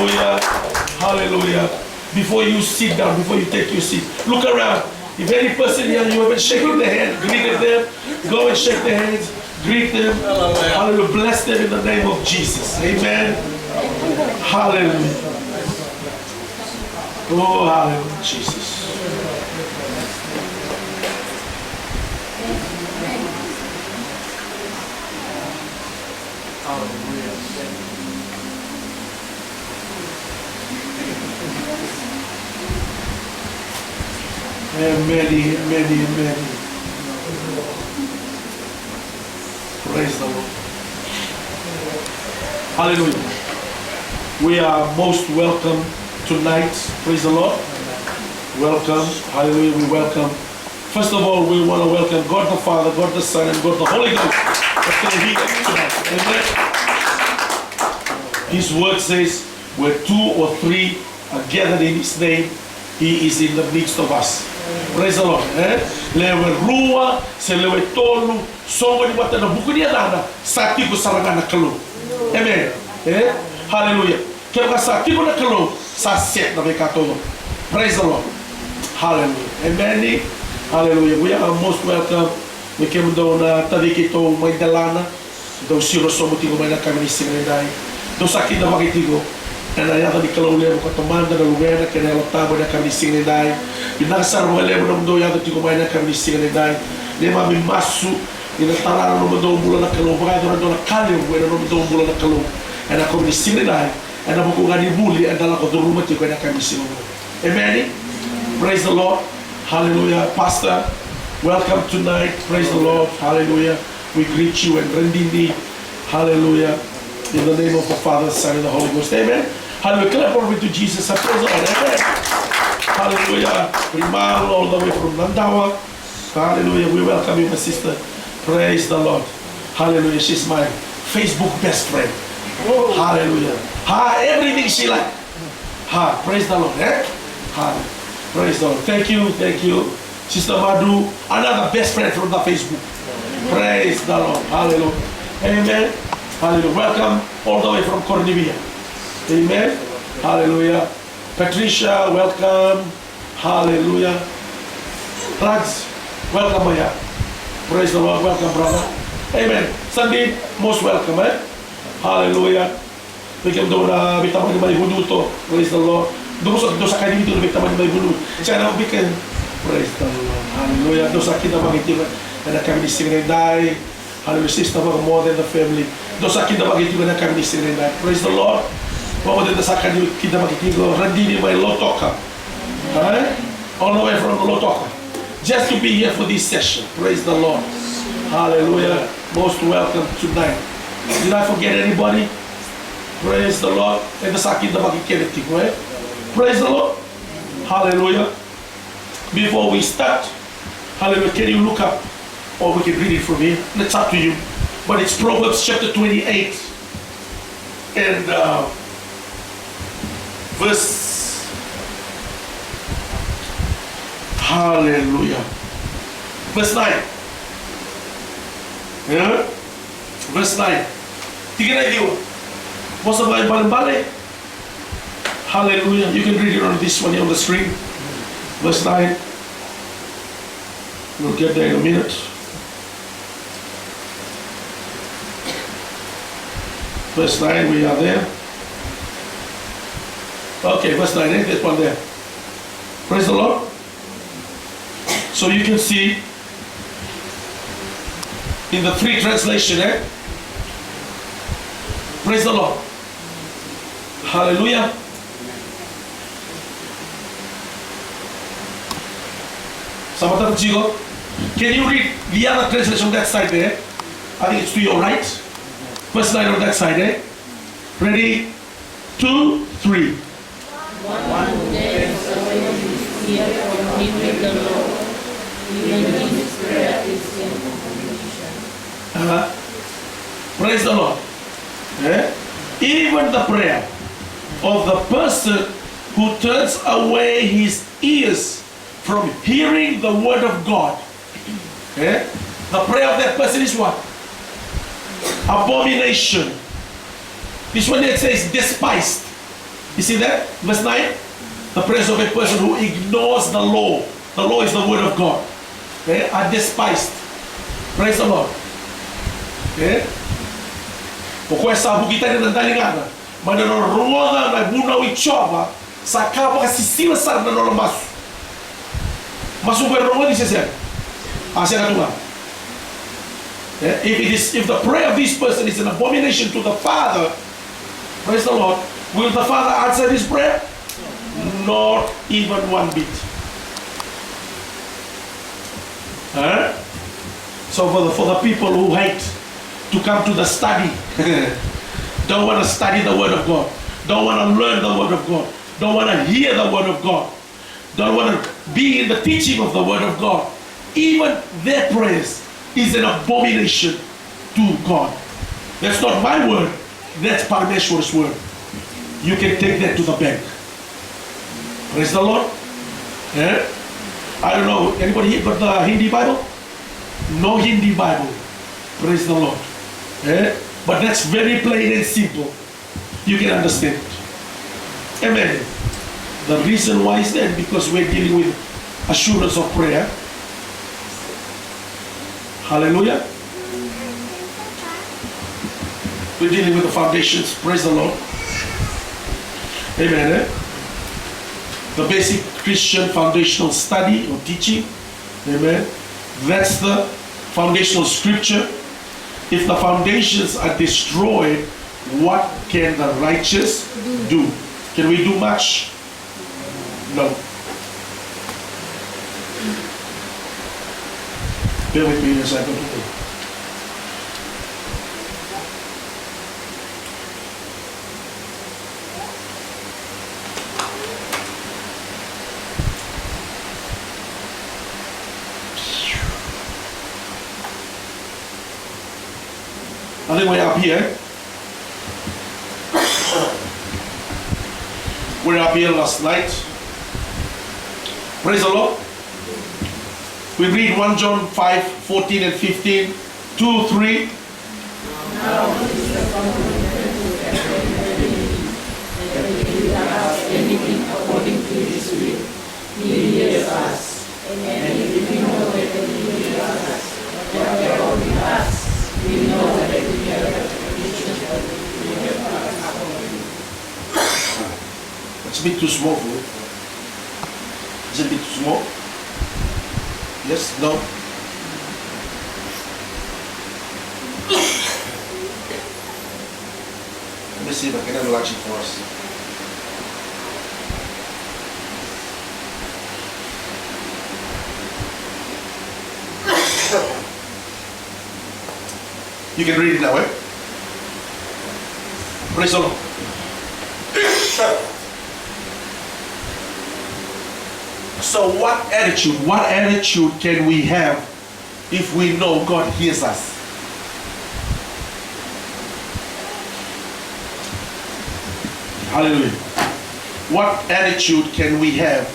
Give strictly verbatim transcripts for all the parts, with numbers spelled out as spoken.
Hallelujah. Hallelujah. Before you sit down, before you take your seat, look around. If any person here, you haven't shaken their hand, greeted them, go and shake their hands, greet them. Hallelujah. Bless them in the name of Jesus. Amen. Hallelujah. Oh, hallelujah, Jesus. Amen, amen, amen. Praise the Lord. Hallelujah. We are most welcome tonight. Praise the Lord. Welcome. Hallelujah. We welcome. First of all, we want to welcome God the Father, God the Son, and God the Holy Ghost. That's going to be here tonight. Amen. His word says, where two or three are gathered in his name, he is in the midst of us. Praise the Lord. Eh? Lewe rua, se lewe tolu, soqoni vata ena vuku ni yacana, sa tiko sara ga na Kalou. Amen. Eh? Hallelujah. Kevaka sa tiko na Kalou, sa set na veika taucoko. Praise the Lord. Hallelujah. Amen. Hallelujah. We are most welcome. Vei kemudou na taciqu mai Delana, dou siro sobu tiko mai na yakavi ni siga nidai. Dou sa kidavaki tiko ena yaca ni Kalou levu ka Tamada, na Luvena kei na Yalo Tabu ena yakavi ni siga nidai. Vinaka sara vakalevu nomudou yaco tiko mai na yakavi ni siga nidai. Neimami masu ni na tara na nomudou bula na Kalou, vakayacora e dua na ka levu ena nomudou bula na Kalou ena yakavi ni siga nidai. Ena vuku ga ni vuli eda lako curuma tiko ena yakavi ni siga oqo. Amen. Praise the Lord. Hallelujah. Pastor, welcome tonight. Praise the Lord. Hallelujah. We greet you and Rendini. Hallelujah. In the name of the Father, Son, and the Holy Ghost. Amen. Hallelujah. Clap for me to Jesus. Praise the Lord. Amen. Hallelujah. Rimaro all the way from Nadawa. Hallelujah. We welcome you, my sister. Praise the Lord. Hallelujah. She's my Facebook best friend. Hallelujah. Ha, everything she like. Ha, praise the Lord. Eh? Ha. Praise the Lord. Thank you. Thank you. Sister Madu, another best friend from the Facebook. Praise the Lord. Hallelujah. Amen. Hallelujah. Welcome all the way from Cornivia. Amen. Hallelujah. Patricia, welcome. Hallelujah. Rags, welcome, my heart. Praise the Lord. Welcome, brother. Amen. Sandeep, most welcome, eh? Hallelujah. Vei kemudou na veitamani mai Vunuto. Praise the Lord. Dou sa, dou sa kacivi tu na veitamani mai Vunuto. Sa na vei ke. Praise the Lord. Hallelujah. Dou sa kidavaki tiko ena yakavi ni siga nidai. Hallelujah. Sister Vakamoce and the family. Dou sa kidavaki tiko ena yakavi ni siga nidai. Praise the Lord. Vakamoce, dou sa kidavaki tiko. Radini mai Lautoka. Eh? All the way from Lautoka. Just to be here for this session. Praise the Lord. Hallelujah. Most welcome tonight. Did I forget anybody? Praise the Lord. Eda sa kidavaki kece tiko, eh? Praise the Lord. Hallelujah. Before we start, hallelujah, can you look up? Or we can read it from here. It's up to you. But it's Proverbs chapter twenty-eight and, uh, verse, hallelujah. Verse nine. Yeah? Verse nine. Tikina e ciwa. Vosa Vakaibalebale. Hallelujah. You can read it on this one here on the screen. Verse nine. We'll get there in a minute. Verse nine, we are there. Okay, verse nine, eh? This one there. Praise the Lord. So you can see in the free translation, eh? Praise the Lord. Hallelujah. Sa matata tiko. Can you read the other translation on that side there? I think it's to your right. Verse nine on that side, eh? Ready? Two, three. One who turns away his ear from hearing the law, even his prayer is in confusion. Uh, praise the Lord. Eh? Even the prayer of the person who turns away his ears from hearing the word of God. Eh? The prayer of that person is what? Abomination. This one it says despised. You see that? Verse nine? The prayers of a person who ignores the law. The law is the word of God. Eh? Are despised. Praise the Lord. Eh? O koya sa vuki tani na daligana mai na nona rogoca na vunau i Jiova, sa ka vakasisila sara na nona masu. Masu qo e rogoci se sega? A, sega tu ga. Eh, if it is, if the prayer of this person is an abomination to the Father, praise the Lord, will the Father answer this prayer? Not even one bit. Eh? So for the, for the people who hate to come to the study, don't want to study the word of God, don't want to learn the word of God, don't want to hear the word of God, don't want to be in the teaching of the word of God, even their prayers is an abomination to God. That's not my word. That's Parameshwar's word. You can take that to the bank. Praise the Lord. Eh? I don't know. Anybody here got the Hindi Bible? No Hindi Bible. Praise the Lord. Eh? But that's very plain and simple. You can understand. Amen. The reason why is that because we're dealing with assurance of prayer. Hallelujah. We're dealing with the foundations. Praise the Lord. Amen. Eh? The basic Christian foundational study or teaching. Amen. That's the foundational scripture. If the foundations are destroyed, what can the righteous do? Can we do much? No. Bear with me as I go to the I think we're up here. We're up here last night. Praise the Lord. We read one John five fourteen and fifteen, two, three. It's a bit too small for me. Is it a bit too small? Yes? No? Let me see if I can enlarge it for us. You can read it that way. Praise the Lord. So what attitude, what attitude can we have if we know God hears us? Hallelujah. What attitude can we have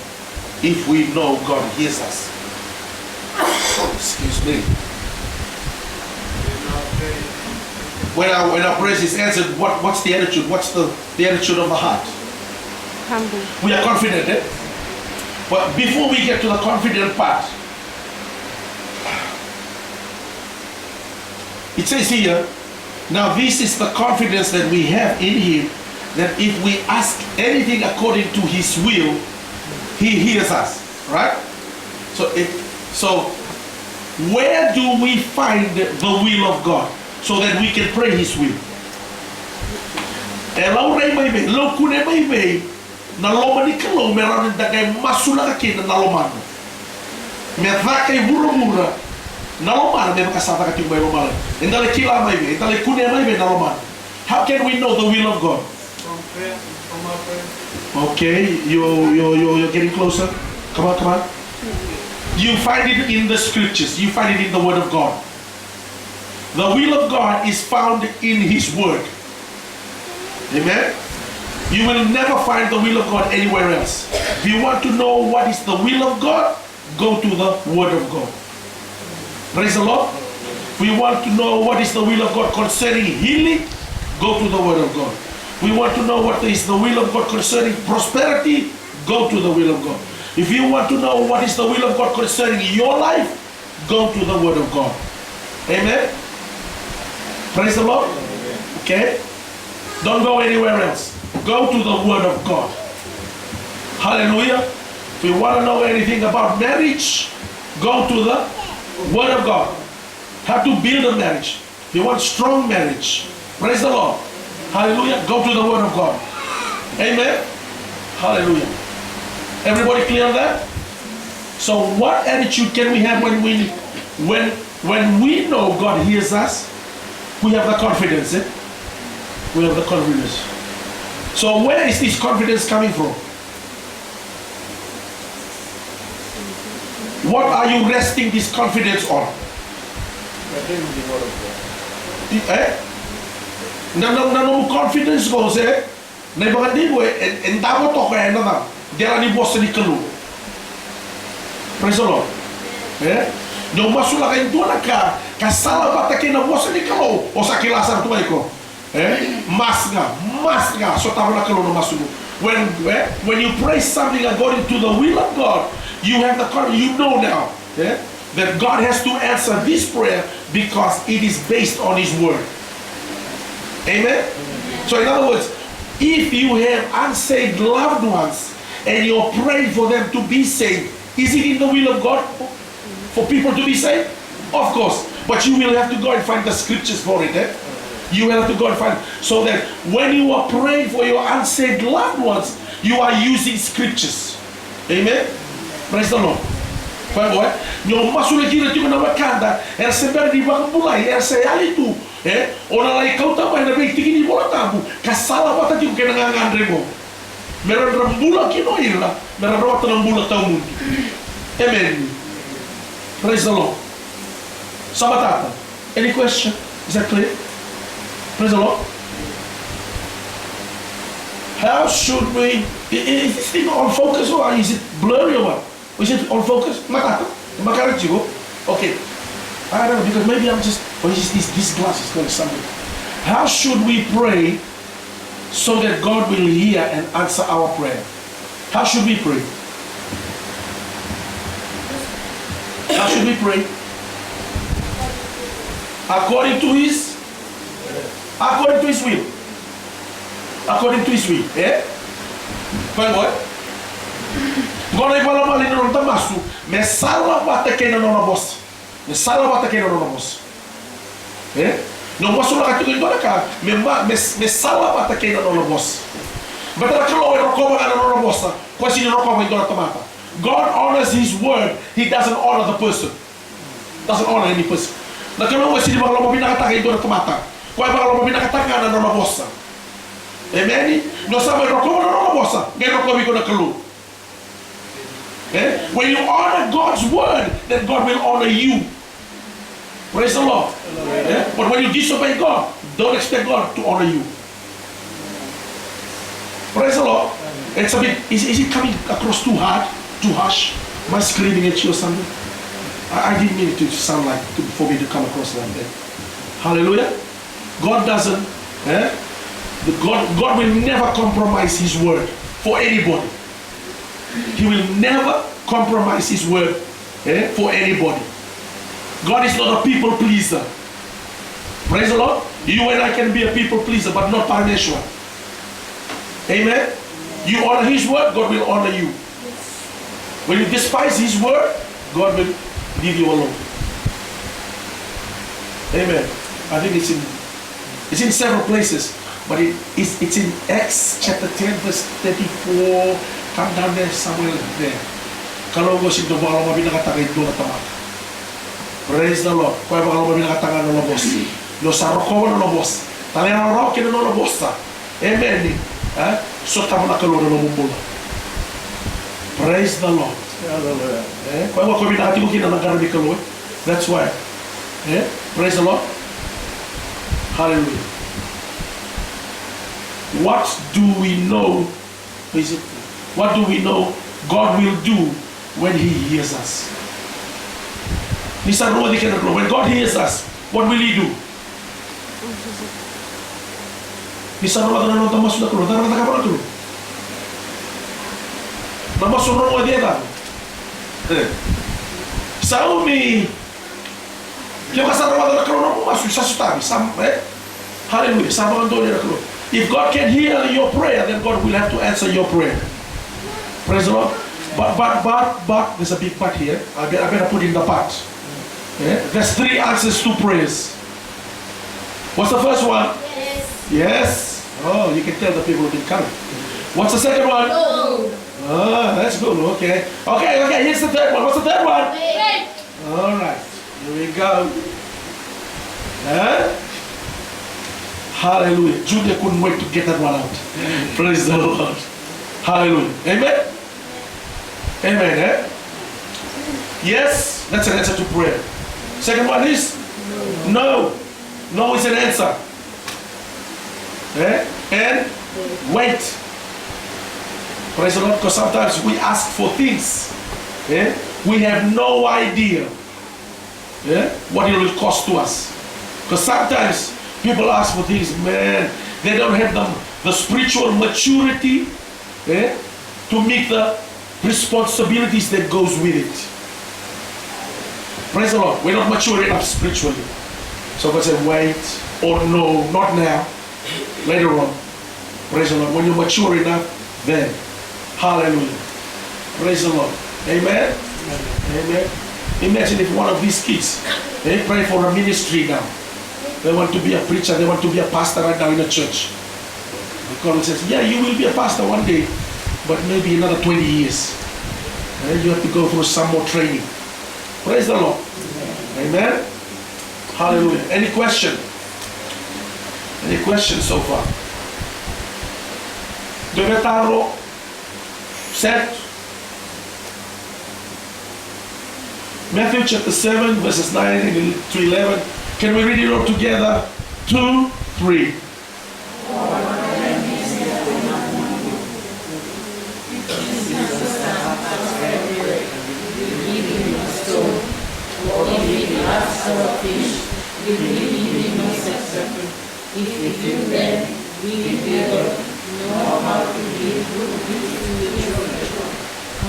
if we know God hears us? Excuse me. When our, when our praise is answered, what, what's the attitude? What's the, the attitude of the heart? Humble. We are confident, eh? But before we get to the confident part, it says here, now this is the confidence that we have in him, that if we ask anything according to his will, he hears us, right? So, it, so where do we find the will of God so that we can pray his will? E laurai mai vei, laukune mai vei na loma ni Kalou me rawa ni da qai masulaka kina na lomana. Me caka e vuravura na lomana me vaka sa caka tiko mai lomalagi. Eda lai kila mai vei, eda lai kunea mai vei na lomana. How can we know the will of God? From prayer, from our prayer. Okay, you, you, you, you're getting closer. Come on, come on. You find it in the scriptures. You find it in the word of God. The will of God is found in his word. Amen? You will never find the will of God anywhere else. If you want to know what is the will of God, go to the word of God. Praise the Lord. We want to know what is the will of God concerning healing, go to the word of God. We want to know what is the will of God concerning prosperity, go to the will of God. If you want to know what is the will of God concerning your life, go to the Word of God. Amen. Praise the Lord. Okay. Don't go anywhere else. Go to the Word of God. Hallelujah. If you want to know anything about marriage, go to the Word of God. How to build a marriage. If you want strong marriage, praise the Lord. Hallelujah. Go to the Word of God. Amen. Hallelujah. Everybody clear on that? So what attitude can we have when we when when we know God hears us? We have the confidence, eh? We have the confidence. So where is this confidence coming from? What are you resting this confidence on? Eh? Na, na, na nomu confidence qo se na ivakadinadina e, e, e davo toka ena cava? Dela ni vosa ni Kalou. Praise the Lord. Eh? Ni o masulaka e dua na ka ka sala vata kei na vosa ni Kalou, o sa kila sara tu ga iko. Eh? Masu ga, masu ga, sotava na Kalou na masu. When, eh, when you pray something according to the will of God, you have the con-, you know now, eh, that God has to answer this prayer because it is based on His word. Amen? So in other words, if you have unsaved loved ones and you're praying for them to be saved, is it in the will of God for people to be saved? Of course. But you will have to go and find the scriptures for it, eh? You will have to go and find. So that when you are praying for your unsaved loved ones, you are using scriptures. Amen? Praise the Lord. Koya qo, eh? Ni o masulaki ira tiko na wekada era se bera ni vakabulai, era se yali tu, eh? O na lai kauta mai na veitiki ni Vola Tabu ka sala vata tiko kei na gagadre qo. Me ra dra bula kina o ira, me ra rawata na bula tawamudu. Amen. Praise the Lord. Sa matata? Any question? Is that clear? Praise the Lord. How should we, i- i- is this thing on focus or is it blurry or what? Is it on focus? Matata? Makara tiko? Okay. I don't know, because maybe I'm just, or is this, this glass is going somewhere. How should we pray so that God will hear and answer our prayer? How should we pray? How should we pray? According to His, according to His will. According to His will. Eh? Koya qo, eh? Qo na ivalavala ni noda masu, me sala vata kei na nona vosa. Me sala vata kei na nona vosa. Eh? Ni o masulaka tiko e dua na ka, me, ma, me, me sala vata kei na nona vosa. Baleta na Kalou e rokova ga na nona vosa, koya sega ni rokova e dua na tamata. God honors His word, He doesn't honor the person. Doesn't honor any person. Na Kalou e sega ni vakalomavinakataka e dua na tamata. Koya e vakalomavinakataka ga na nona vosa. Amen? Ni o sa mai rokova na nona vosa, qai rokovi iko na Kalou. Eh? When you honor God's word, then God will honor you. Praise the Lord. Eh? But when you disobey God, don't expect God to honor you. Praise the Lord. It's a bit, is, is it coming across too hard, too harsh? Am I screaming at you or something? I, I didn't mean it to sound like, to, for me to come across like that. Hallelujah. God doesn't, eh? The God, God will never compromise His word for anybody. He will never compromise His word, eh, for anybody. God is not a people pleaser. Praise the Lord. You and I can be a people pleaser, but not Parameshwar. Amen. You honor His word, God will honor you. When you despise His word, God will leave you alone. Amen. I think it's in, it's in several places, but it, it's, it's in Acts chapter ten, verse thirty-four. Come down there somewhere there. Kalou qo sega ni vakalomavinakataka e dua na tamata. Praise the Lord. Koya e vakalomavinakataka na nona vosa. Ni o sa rokova na nona vosa, talairawarawa kina na nona vosa. Amen. Eh? Sotava na Kalou na nomu bula. Praise the Lord. Hallelujah. Eh? Koya, koya vinaka tiko kina na qara ni Kalou, eh? That's why. Eh? Praise the Lord. Hallelujah. What do we know? Is it? What do we know God will do when He hears us? Ni sa rua ni kena, when God hears us, what will He do? Ni sa rogoca na noda masu na Kalou, cava na cakava na Kalou? Na masu rogoci e cava? E. Saumi. Ke o ka sa rogoca na Kalou na nomu masu, sa sotavi, sa, e? Hallelujah, sa vakadonui na Kalou. If God can hear your prayer, then God will have to answer your prayer. Praise the Lord. But, but, but, but, there's a big but here. I better, I better put in the but. Yeah? There's three answers to prayers. What's the first one? Yes. Yes. Oh, you can tell the people have been coming. What's the second one? No. Ah, that's good. Okay. Okay, okay. Here's the third one. What's the third one? Wait. All right. Here we go. Huh? Hallelujah. Julia couldn't wait to get that one out. Praise the Lord. Hallelujah. Amen? Amen, eh? Yes, that's an answer to prayer. Second one is no. No is an answer. Eh? And wait. Praise the Lord, because sometimes we ask for things, eh? We have no idea, eh, what it will cost to us. Because sometimes people ask for things, man, they don't have the, the spiritual maturity, eh, to meet the responsibilities that goes with it. Praise the Lord. We're not mature enough spiritually. So God said, wait, or no, not now, later on. Praise the Lord. When you're mature enough, then. Hallelujah. Praise the Lord. Amen. Amen. Imagine if one of these kids, they pray for a ministry now. They want to be a preacher. They want to be a pastor right now in a church. The God says, yeah, you will be a pastor one day, but maybe another twenty years. Eh, you have to go through some more training. Praise the Lord. Amen. Hallelujah. Any question? Any questions so far? Dua na taro? Set. Matthew chapter seven, verses nine to eleven. Can we read it all together? Two, three. If you do, then, being able to know how to give good gifts to your children,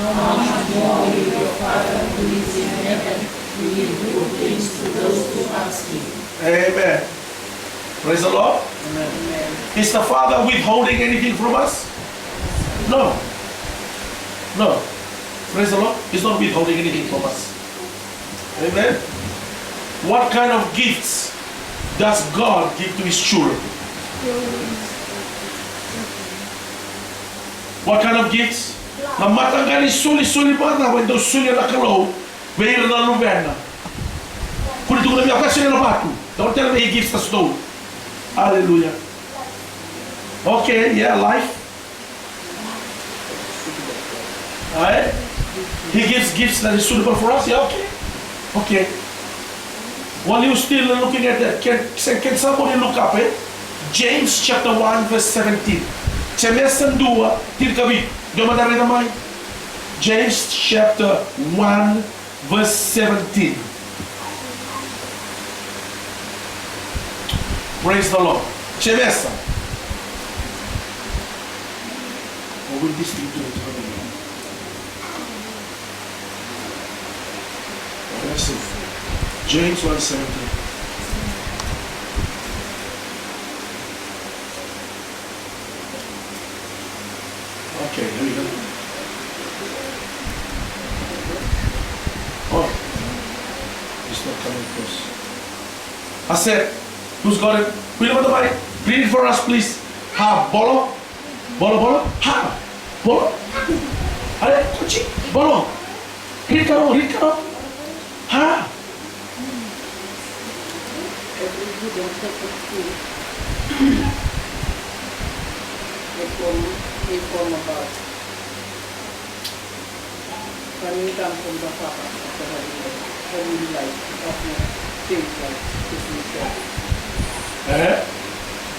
how much more will your Father who is in heaven give good things to those who ask him? Amen. Praise the Lord. Amen. Is the Father withholding anything from us? No. No. Praise the Lord. He's not withholding anything from us. Amen. What kind of gifts does God give to his children? What kind of gifts? Na mataqali solisoli vakacava e dau solia na Kalou vei ira na luvena? Kua ni tukuna vei au, o koya solia na vatu. Don't tell me he gives the stone. Hallelujah. Okay, yeah, life. Right? He gives gifts that is suitable for us. Yeah, okay. Okay. While you still looking at that, can, can somebody look up, eh? James chapter one, verse seventeen. Jemesa dua, tinikavitu. Dua mada raica mai. James chapter one, verse seventeen. Praise the Lord. Jemesa. What will this thing do to me? James one seventeen. Okay, here we go. Oh, it's not coming across. I said, who's got it? Read it for the mic. Read it for us, please. Ha, bolo. Bolo, bolo. Ha, bolo. Ale, kuchi. Bolo. Read it, read it. Ha. Every good and perfect gift came from, came from above. Coming down from the Father of the heavenly, heavenly light, who does not change like his nature. Eh?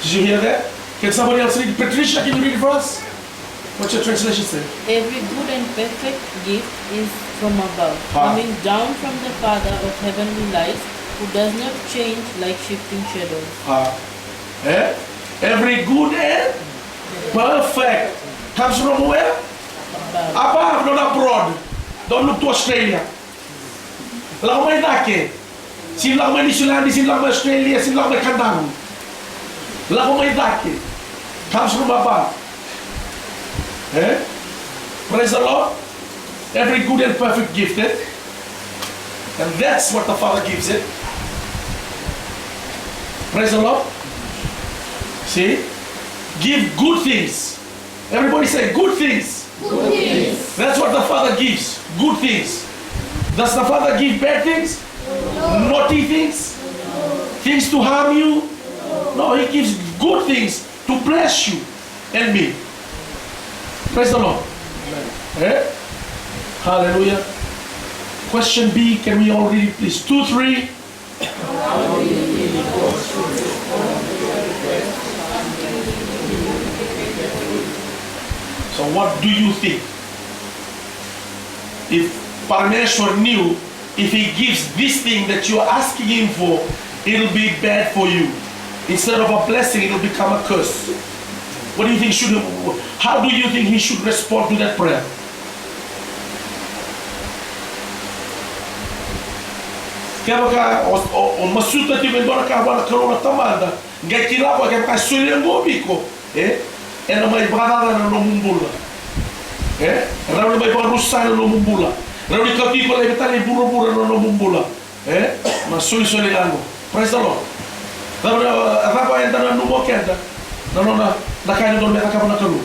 Did you hear that? Can somebody else read? Patricia, can you read it for us? What's your translation say? Every good and perfect gift is from above, ha, coming down from the Father of heavenly lights, who does not change like shifting shadows. Ha. Eh? Every good and perfect comes from where? Above, not abroad. Don't look to Australia. Lako mai cake. Sega ni lako mai Niusiladi, sega ni lako mai Australia, sega ni lako mai Kadavu. Lako mai cake. Comes from above. Eh? Praise the Lord. Every good and perfect gift, eh? And that's what the Father gives it. Praise the Lord. See? Give good things. Everybody say good things. Good things. That's what the Father gives. Good things. Does the Father give bad things? Naughty things? Things to harm you? No, He gives good things to bless you and me. Praise the Lord. Eh? Hallelujah. Question B, can we all read it, please? Two, three. So what do you think? If Parameshwar knew, if he gives this thing that you are asking him for, it'll be bad for you. Instead of a blessing, it'll become a curse. What do you think should, how do you think he should respond to that prayer? Kevaka o, o, o masuta tiko e dua na ka vua na Kalou na Tamada, qai kila o koya kevaka e solia oqo vei iko, e, ena mai vakacacana na nomu bula. E, rawa ni mai vakarusa na nomu bula. Rawa ni kauti iko laivi tale i vuravura na nomu bula. E, na solisoli ga qo. Praise the Lord. Cava, cava eda nanuma o keda na nona, na ka eda dodonu me cakava na Kalou?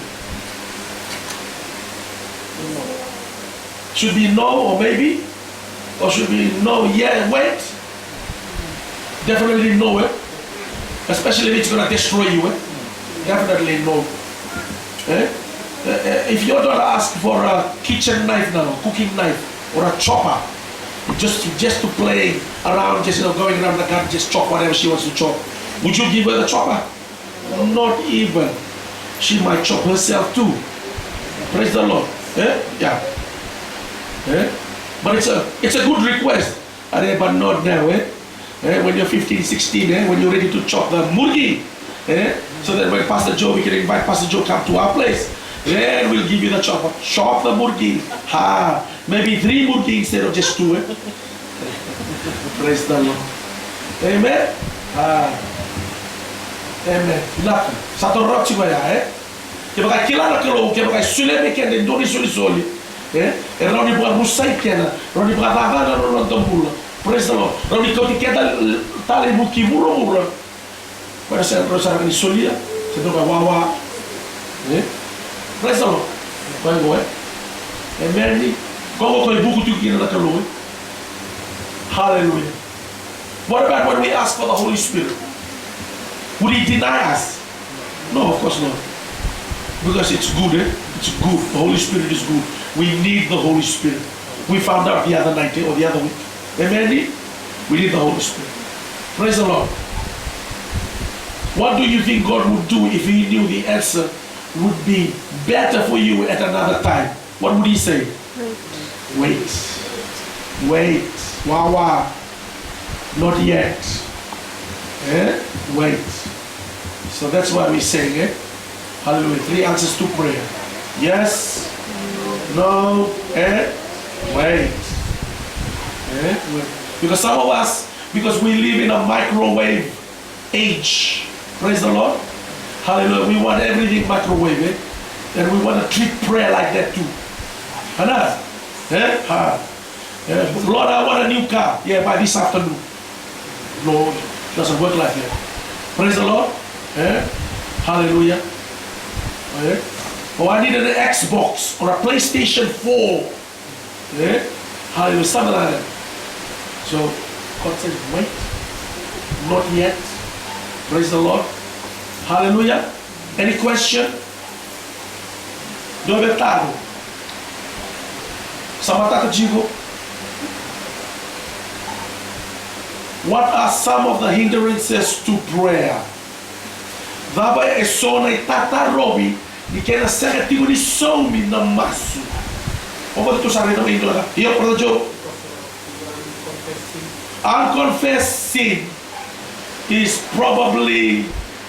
Should be no or maybe? Or should be no, yeah, wait? Definitely no, eh? Especially if it's gonna destroy you, eh? Definitely no. Eh? Eh, eh, if your daughter asks for a kitchen knife now, cooking knife, or a chopper, just, just to play around, just, you know, going around the garden, just chop whatever she wants to chop, would you give her the chopper? Not even. She might chop herself too. Praise the Lord. Eh? Yeah. Eh? But it's a, it's a good request. Are, but not now, eh? Eh, when you're fifteen, sixteen, eh, when you're ready to chop the murgi, eh, so that when Pastor Joe, we can invite Pastor Joe come to our place, then we'll give you the chopper. Chop the murgi. Ha, maybe three murgi instead of just two, eh? Praise the Lord. Amen. Ah. Amen. Vinaka. Sa torociko ya, eh? Kevaka e kila na Kalou, kevaka e solia vei keda e dua na isolisoli, e, e rawa ni vakarusai keda, rawa ni vakacacana na noda bula. Praise the Lord. Rawa ni kauti keda tale i vuki vuravura. Koya sa rawa sara ni solia, se dua ka wawa. E? Praise the Lord. Koya qo, e? Amen. Koya qo koya e vuku tiko kina na Kalou, e? Hallelujah. What about when we ask for the Holy Spirit? Would He deny us? No, of course not. Because it's good, eh? It's good. The Holy Spirit is good. We need the Holy Spirit. We found out the other night, eh, or the other week. Amen? We need the Holy Spirit. Praise the Lord. What do you think God would do if He knew the answer would be better for you at another time? What would He say? Wait. Wait. Wait. Wawa. Not yet. Eh? Wait. So that's why we say, eh? Hallelujah. Three answers to prayer. Yes. No. Eh? Wait. Eh? Wait. Because some of us, because we live in a microwave age. Praise the Lord. Hallelujah. We want everything microwave, eh? And we want to treat prayer like that too. Ana? Eh? Ha. Eh? Lord, I want a new car. Yeah, by this afternoon. No, it doesn't work like that. Praise the Lord. Eh? Hallelujah. Eh? Oh, I need an Xbox or a PlayStation four. Eh? Hallelujah. Something like that. So, God says, wait. Not yet. Praise the Lord. Hallelujah. Any question? Dua vei taro. Sa matata tiko. What are some of the hindrances to prayer? Cava e so na itatarovi ni kena sega tiko ni saumi na masu? O vata tu sara ena mai dua na ka. Io, Brother Joe. Unconfessed sin is probably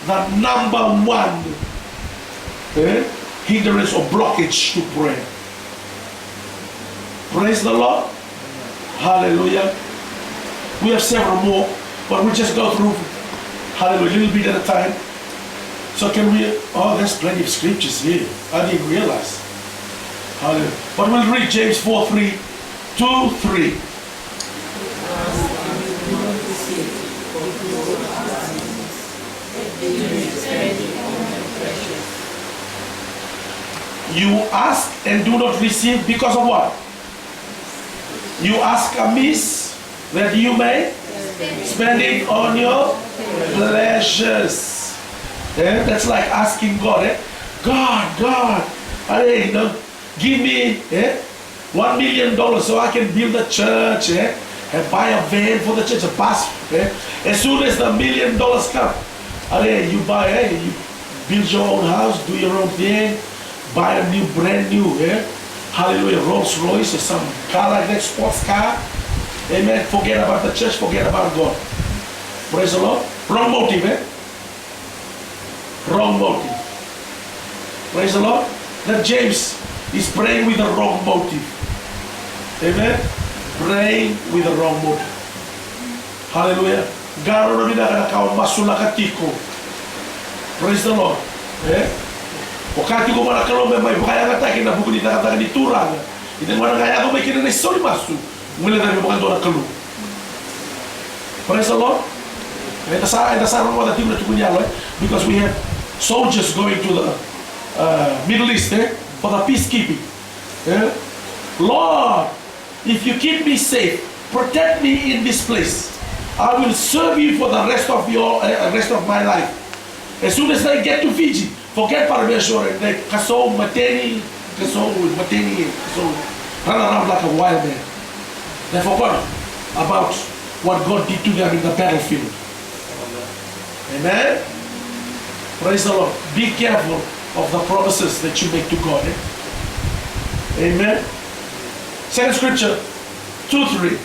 The number one, eh, hindrance or blockage to prayer. Praise the Lord. Hallelujah. We have several more, but we'll just go through, hallelujah, a little bit at a time. So can we, oh, there's plenty of scriptures here. I didn't realize. Hallelujah. But we'll read James four three, two, three. You ask and do not receive because of what? You ask amiss that you may spend it on your pleasures. Eh? That's like asking God, eh? God, God, are, you know, give me, eh, one million dollars so I can build a church, eh? And buy a van for the church, a bus, eh? As soon as the million dollars come, are, you buy, eh? You build your own house, do your own thing, buy a new, brand new, eh? Hallelujah, Rolls Royce or some car like that, sports car. Amen. Forget about the church, forget about God. Praise the Lord. Wrong motive, eh? Wrong motive. Praise the Lord. That James is praying with the wrong motive. Amen. Praying with the wrong motive. Hallelujah. Qarauna vinaka na ka o masulaka tiko. Praise the Lord. Eh? O kaya tiko vua na Kalou me mai vakayagataki na vuku ni cakacaka ni Turaga. Ia na gauna ga e yaco mai kina na isau ni masu, guilecavi vakadua na Kalou. Praise the Lord. Eda sa, eda sa rogoca tiko na tukuni yalo, eh? Because we have soldiers going to the, uh, Middle East, eh? For the peacekeeping. Eh? Lord, if you keep me safe, protect me in this place, I will serve you for the rest of your, uh, rest of my life. As soon as they get to Fiji, forget Parameswara, they kasou mateni, kasou mateni, kasou run around like a wild man. They forgot about what God did to them in the battlefield. Amen. Praise the Lord. Be careful of the promises that you make to God, eh? Amen. Second scripture, two three.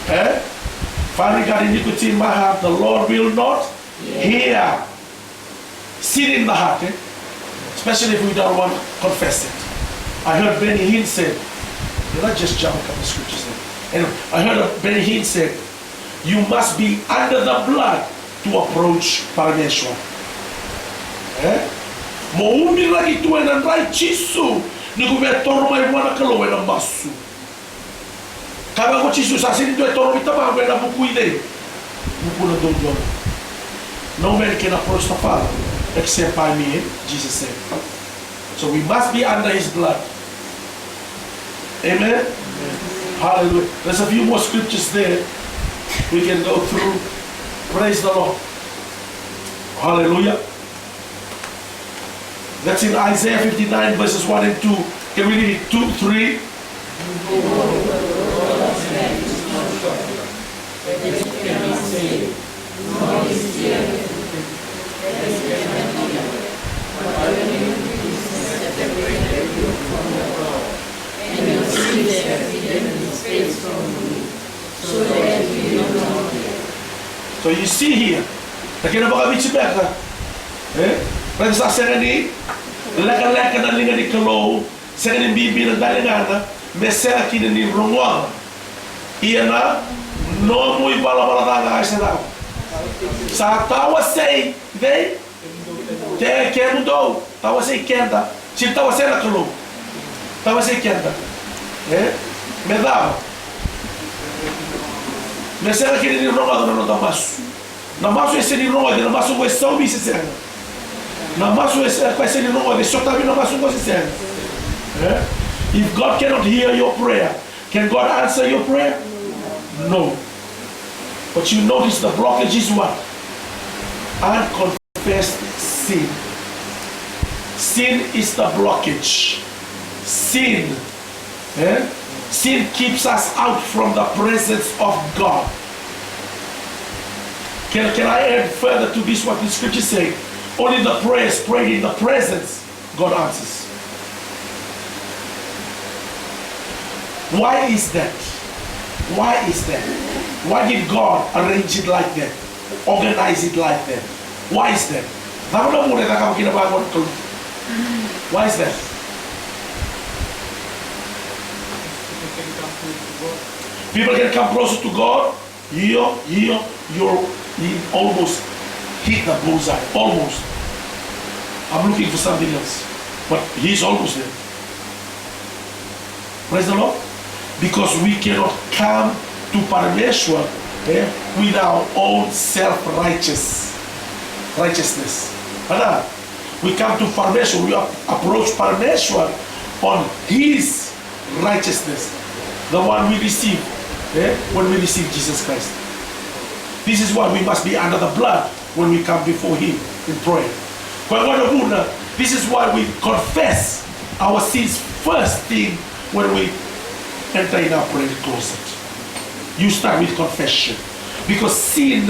Eh? If I regard iniquity in my heart, the Lord will not hear. Sin in the heart, eh? Especially if we don't want to confess it. I heard Benny Hinn said, did I just jump a couple scriptures there? Anyway, I heard Benny Hinn said, you must be under the blood to approach Parameswara. Eh? Mo ubi lagi tu ena dra i Jisu ni ko via toro mai vua na Kalou ena masu. Kaya ko Jisu, sa sega ni dua e toro vei Tamaqu ena vuku i cei? Vuku na dodonu. No man can approach the Father except by me, eh? Jesus said. So we must be under his blood. Amen? Hallelujah. There's a few more scriptures there we can go through. Praise the Lord. Hallelujah. That's in Isaiah fifty-nine, verses one and two. Can we read it? Two, three. So you see here, na kena vakaviti beka, eh? Raica sa sega ni lekaleka na liga ni Kalou, sega ni bibi na daligana, me sega kina ni rogoca. Ia na nomu ivalavala ca ga e se cava? Sa tawasei vei Te kemudou, tawasei keda. Sega ni tawasei na Kalou. Tawasei keda. E? Me cava? Me sega kina ni rogoca na noda masu. Na masu e sega ni rogoca, na masu qo e saumi se sega. Na masu e se-, e sega ni rogoca, e sotavi na masu qo se sega. E? If God cannot hear your prayer, can God answer your prayer? No. But you notice the blockage is what? Unconfessed sin. Sin is the blockage. Sin, eh? Sin keeps us out from the presence of God. Can, can I add further to this what the scripture say? Only the prayers prayed in the presence God answers. Why is that? Why is that? Why did God arrange it like that? Organize it like that? Why is that? Cava na vuna e cakava kina vaqo na Kalou? Why is that? People can come closer to God. Io, io, you're, you almost hit the bullseye. Almost. I'm looking for something else. But he's almost there. Praise the Lord. Because we cannot come to Parameshwar, eh, with our own self-righteous righteousness. But, uh, we come to Parameshwar, we ap- approach Parameshwar on his righteousness, the one we receive, eh, when we receive Jesus Christ. This is why we must be under the blood when we come before Him in prayer. Kwa hiyo, this is why we confess our sins first thing when we enter in our prayer closet. You start with confession, because sin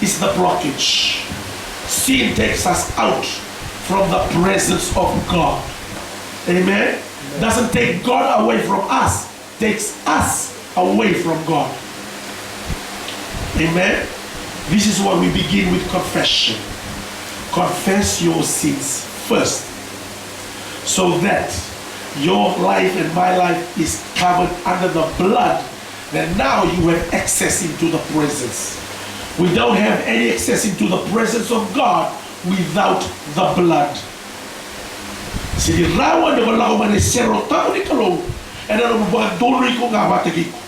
is the blockage. Sin takes us out from the presence of God. Amen. Doesn't take God away from us, takes us away from God. Amen. This is why we begin with confession. Confess your sins first, so that your life and my life is covered under the blood. Then now you have access into the presence. We don't have any access into the presence of God without the blood. Sega ni rawa ni o lako mai na iserau tabu ni Kalou ena nomu vakadonui iko ga vata kei iko.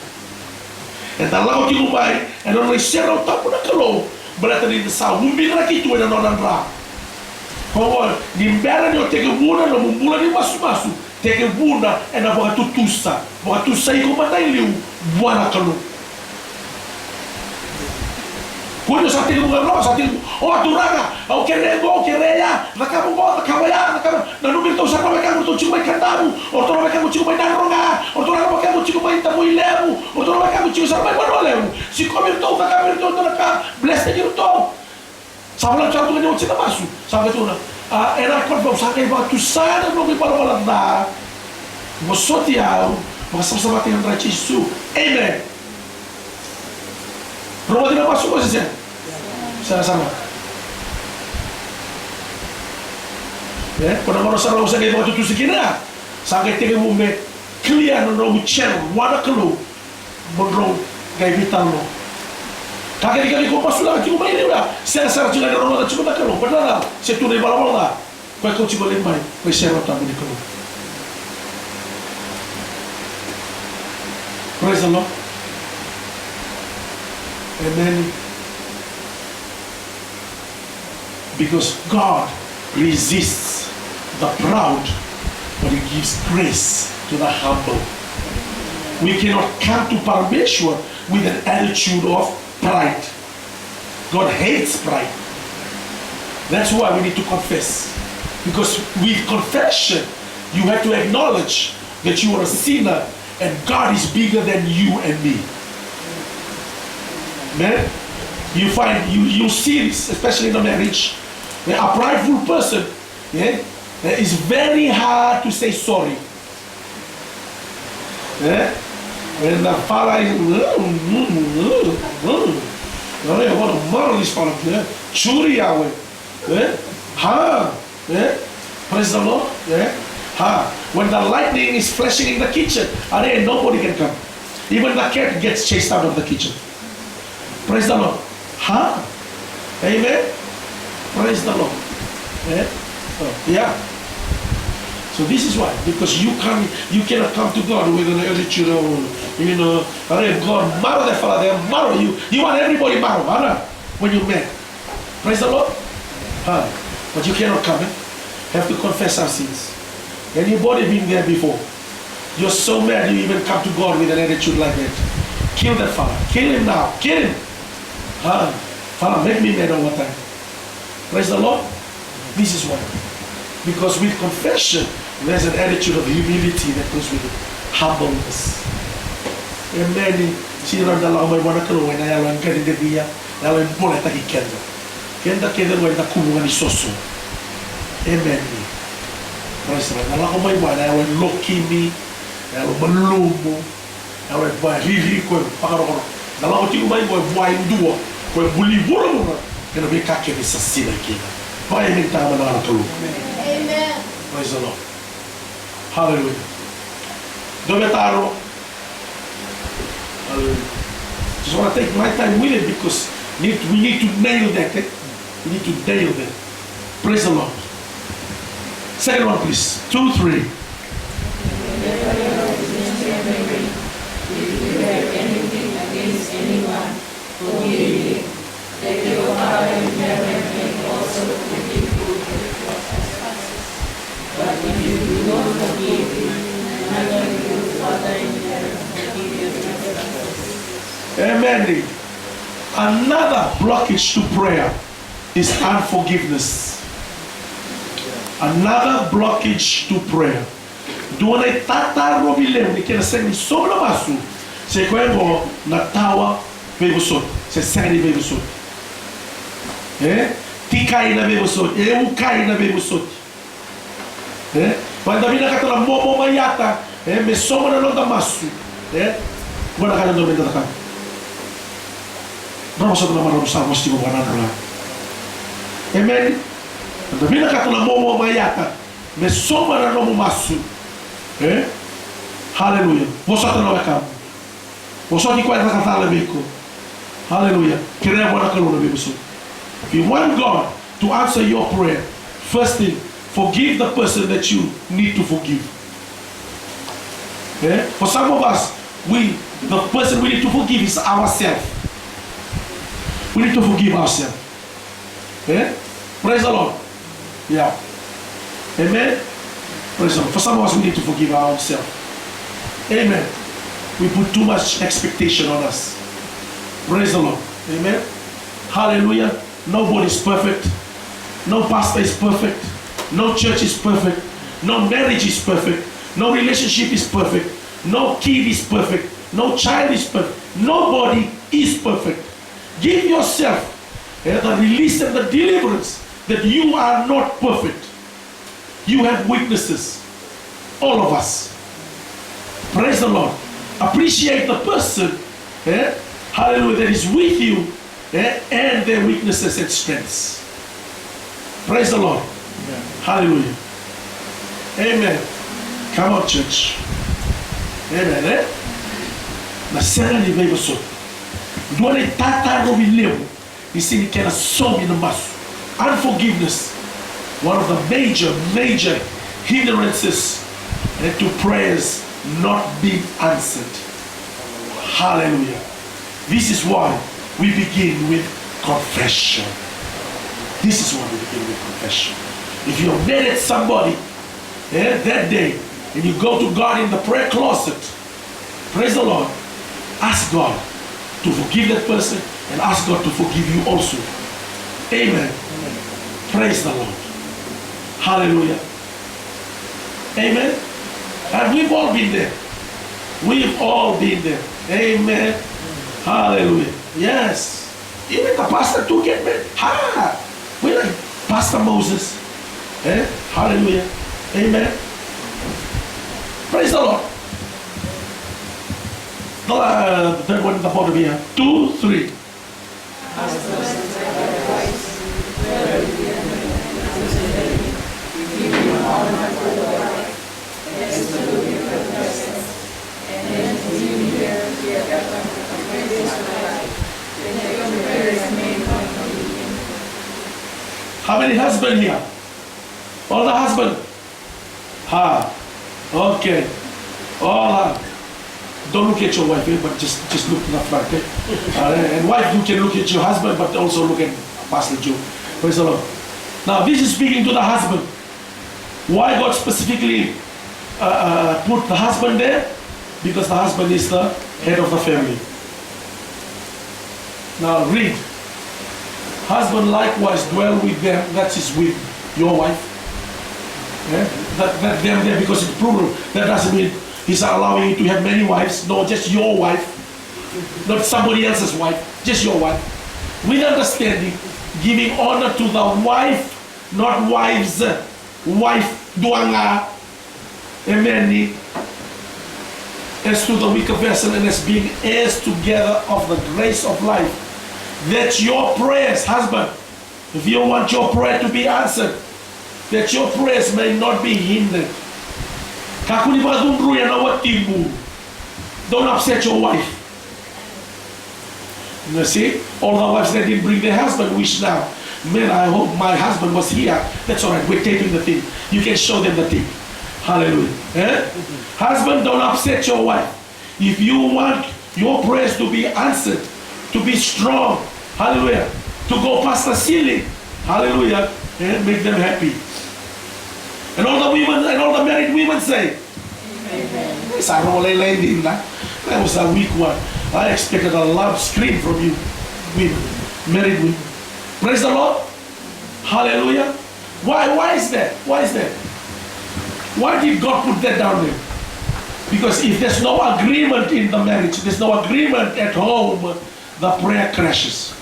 Eda lako tiko mai ena nona iserau tabu na Kalou baleta ni da sa ubidraki tu ena nona dra. Koya ni bera ni o tekivuna na nomu bula ni masumasu, tekivuna ena vakatutusa, vakatusa iko mada i liu vua na Kalou. Kua ni o sa tekivu ga, o sa tekivu, o Turaga, au kerea qo, au kerea ya, cakava qo, cakava ya, cakava. Nanumi iratou sara na wekaqu ratou tiko mai Kadavu, o ratou na wekaqu tiko mai Nadroga, o ratou na wekaqu tiko mai Tavuilevu, o ratou na wekaqu tiko sara mai Vanua Levu. Sikovi iratou, cakava iratou, iratou na ka, bless-taki iratou. Sa voleka sara tu ga ni oti na masu. Sa qai tukuna, a, ena confirm, sa qai vakatusa na noqu ivalavala ca. Vosoti au, vakasavasavataki ena dra i Jisu. Amen. Rogoci na masu ko se sega? Sega sara. E, ko na gauna sara au sa qai vakatutusa kina, sa qai tekivu me clear na noqu channel vua na Kalou. Mo drau qai veitalanoa. Ka kece, ka kece ko masulaka tiko mai, ni ura sega sara tiko ga ni rogoca tiko na Kalou, but na, se tu na ivalavala ca, koya kau tiko lai mai, koya serau tabu ni Kalou. Praise the Lord. Amen. Because God resists the proud, but He gives grace to the humble. We cannot come to Parameshwar with an attitude of pride. God hates pride. That's why we need to confess. Because with confession, you have to acknowledge that you are a sinner and God is bigger than you and me. Amen? You find, you, you see this, especially in a marriage, where a prideful person, yeah, is very hard to say sorry. Eh? When the father is, what a mother this father, eh? Churi Yahweh. Eh? Ha? Eh? Praise the Lord. Eh? Ha? When the lightning is flashing in the kitchen, are, nobody can come. Even the cat gets chased out of the kitchen. Praise the Lord. Ha? Amen. Praise the Lord. Eh? Oh, yeah. So this is why, because you come, you cannot come to God with an attitude of, you know, are, God, maro the father, maro you. You want everybody maro, ara, when you marry. Praise the Lord. Huh? But you cannot come, eh? Have to confess our sins. Anybody been there before? You're so mad you even come to God with an attitude like that. Kill that father. Kill him now. Kill him. Huh? Father, make me mad all the time. Praise the Lord. This is why. Because with confession, there's an attitude of humility that goes with it. Humbleness. Amen. Sega ni da lako mai vua na Kalou ena yalo e qaciqacia, yalo e boletaki keda. Keda kece qo eda kuvu ga ni soso. Amen. Praise the Lord. Da lako mai vua ena yalo e lokimi, yalo malumu. Au e vua e riri, ko e vakarokoroko. Na lako tiko mai ko e vua e dua ko e buli vuravura kei na veika kece sa sinai kina. Vakaemeni tale mada ga na Kalou. Praise the Lord. Hallelujah. Dua me taro. Hallelujah. Just want to take my time with it because need, we need to nail that, eh? We need to nail that. Praise the Lord. Second one, please. Two, three. Amen. Another blockage to prayer is unforgiveness. Another blockage to prayer. Dua na itatarovi levu ni kena sega ni sauma na masu, se koya oqo na tawa veivosoti, se sega ni veivosoti. E tikai na veivosoti, e ukai na veivosoti. E vakavinakata na momo mai ata, e me sauma na noda masu. E vakavinakata na noda cakava. Drau vosota na marau sa vosa tiko vua na drau. Amen. Vakavinakata na momo mai ata me sauma na nomu masu. E? Haleluya. Vosota na wekamu. Vosoti koya e caka cala vei iko. Haleluya. Kerea vua na Kalou na veivosoti. If you want God to answer your prayer, first thing, forgive the person that you need to forgive. Eh? For some of us, we, the person we need to forgive is ourselves. We need to forgive ourselves. Eh? Praise the Lord. Yeah. Amen. Praise the Lord. For some of us, we need to forgive ourselves. Amen. We put too much expectation on us. Praise the Lord. Amen. Hallelujah. Nobody is perfect. No pastor is perfect. No church is perfect. No marriage is perfect. No relationship is perfect. No kid is perfect. No child is perfect. Nobody is perfect. Give yourself, eh, the release and the deliverance that you are not perfect. You have weaknesses. All of us. Praise the Lord. Appreciate the person, eh, hallelujah, that is with you, eh, and their weaknesses and strengths. Praise the Lord. Hallelujah. Amen. Come on, church. Amen, eh? Na sega ni veivosoti. Dua na itatarovi levu ni sega ni kena saumi na masu. Unforgiveness, one of the major, major hindrances, eh, to prayers not being answered. Hallelujah. This is why we begin with confession. This is why we begin with confession. If you have murdered somebody, eh, that day, and you go to God in the prayer closet, praise the Lord, ask God to forgive that person and ask God to forgive you also. Amen. Praise the Lord. Hallelujah. Amen. And we've all been there. We've all been there. Amen. Hallelujah. Yes. Even the pastor too get mad. Ha! We like Pastor Moses. Eh? Hallelujah. Amen. Praise the Lord. The, uh, the third one in the bottom here. Two, three. How many husband here? All the husband? Ha. Okay. All ha. Don't look at your wife, eh, but just, just look in the front, eh? Uh, and wife, you can look at your husband, but also look at Pastor Joe. Praise the Lord. Now, this is speaking to the husband. Why God specifically, uh, uh, put the husband there? Because the husband is the head of the family. Now read. Husband likewise dwell with them, that is with your wife. Eh? That, that them there because it's plural. That doesn't mean he's allowing you to have many wives. No, just your wife. Not somebody else's wife. Just your wife. With understanding, giving honor to the wife, not wives. Wife, dua ga. Amen. as to the weaker vessel, and as being heirs together of the grace of life, that your prayers, husband, if you want your prayer to be answered, that your prayers may not be hindered. Kakua ni vakacudruya na watimu. Don't upset your wife. You see, all the wives that didn't bring their husband wish now. Man, I hope my husband was here. That's all right. We're taping the thing. You can show them the thing. Hallelujah. Eh? Husband, don't upset your wife. If you want your prayers to be answered, to be strong, hallelujah, to go past the ceiling, hallelujah, eh, make them happy. And all the women, and all the married women say, Amen. Sa rogo lailai dina. That was a weak one. I expected a loud scream from you women, married women. Praise the Lord. Hallelujah. Why, why is that? Why is that? Why did God put that down there? Because if there's no agreement in the marriage, there's no agreement at home, the prayer crashes.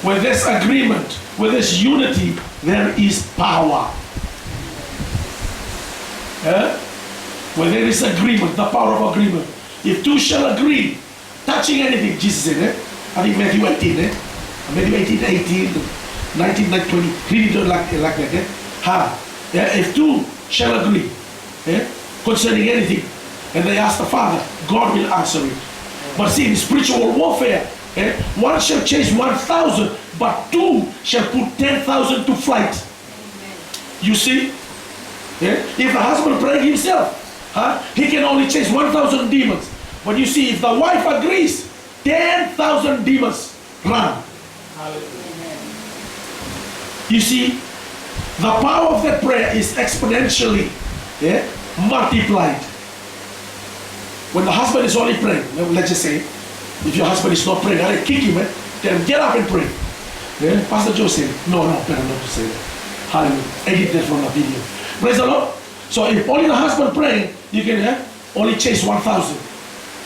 Where there's agreement, where there's unity, there is power. Eh? Where there is agreement, the power of agreement. If two shall agree touching anything, Jesus said, eh? I think Matthew eighteen, eh? Matthew eighteen, eighteen, nineteen, like twenty. Read it like, like that, eh? Ha. Yeah, if two shall agree, eh, concerning anything, and they ask the Father, God will answer it. But see, in spiritual warfare, eh, one shall chase one thousand, but two shall put ten thousand to flight. You see? Eh? If the husband praying himself, huh, he can only chase one thousand demons. But you see, if the wife agrees, ten thousand demons run. Hallelujah. You see, the power of that prayer is exponentially, eh, multiplied. When the husband is only praying, let- let's just say, if your husband is not praying, I kick him, eh? Tell him, "Get up and pray." Eh? Pastor Joe said, "No, no, better not to say that." Hallelujah. Edit that from the video. Praise the Lord. So if only the husband praying, you can, eh, only chase one thousand.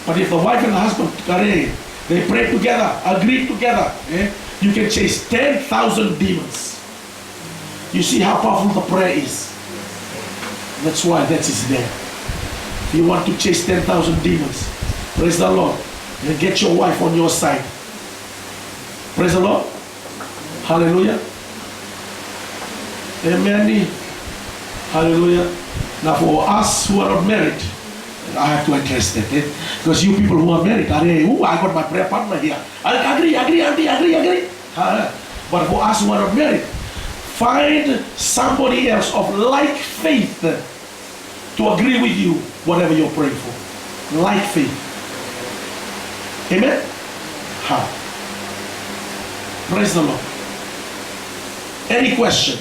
But if the wife and the husband, kare, they pray together, agree together, eh, you can chase ten thousand demons. You see how powerful the prayer is? That's why that is there. If you want to chase ten thousand demons, praise the Lord, and get your wife on your side. Praise the Lord. Hallelujah. Amen. Hallelujah. Now, for us who are not married, I have to address that, eh? Because you people who are married, are, "Oh, I got my prayer partner here. I agree, agree, agree, agree, agree." Huh? But for us who are not married, find somebody else of like faith to agree with you, whatever you're praying for. Like faith. Amen? Ha. Praise the Lord. Any question?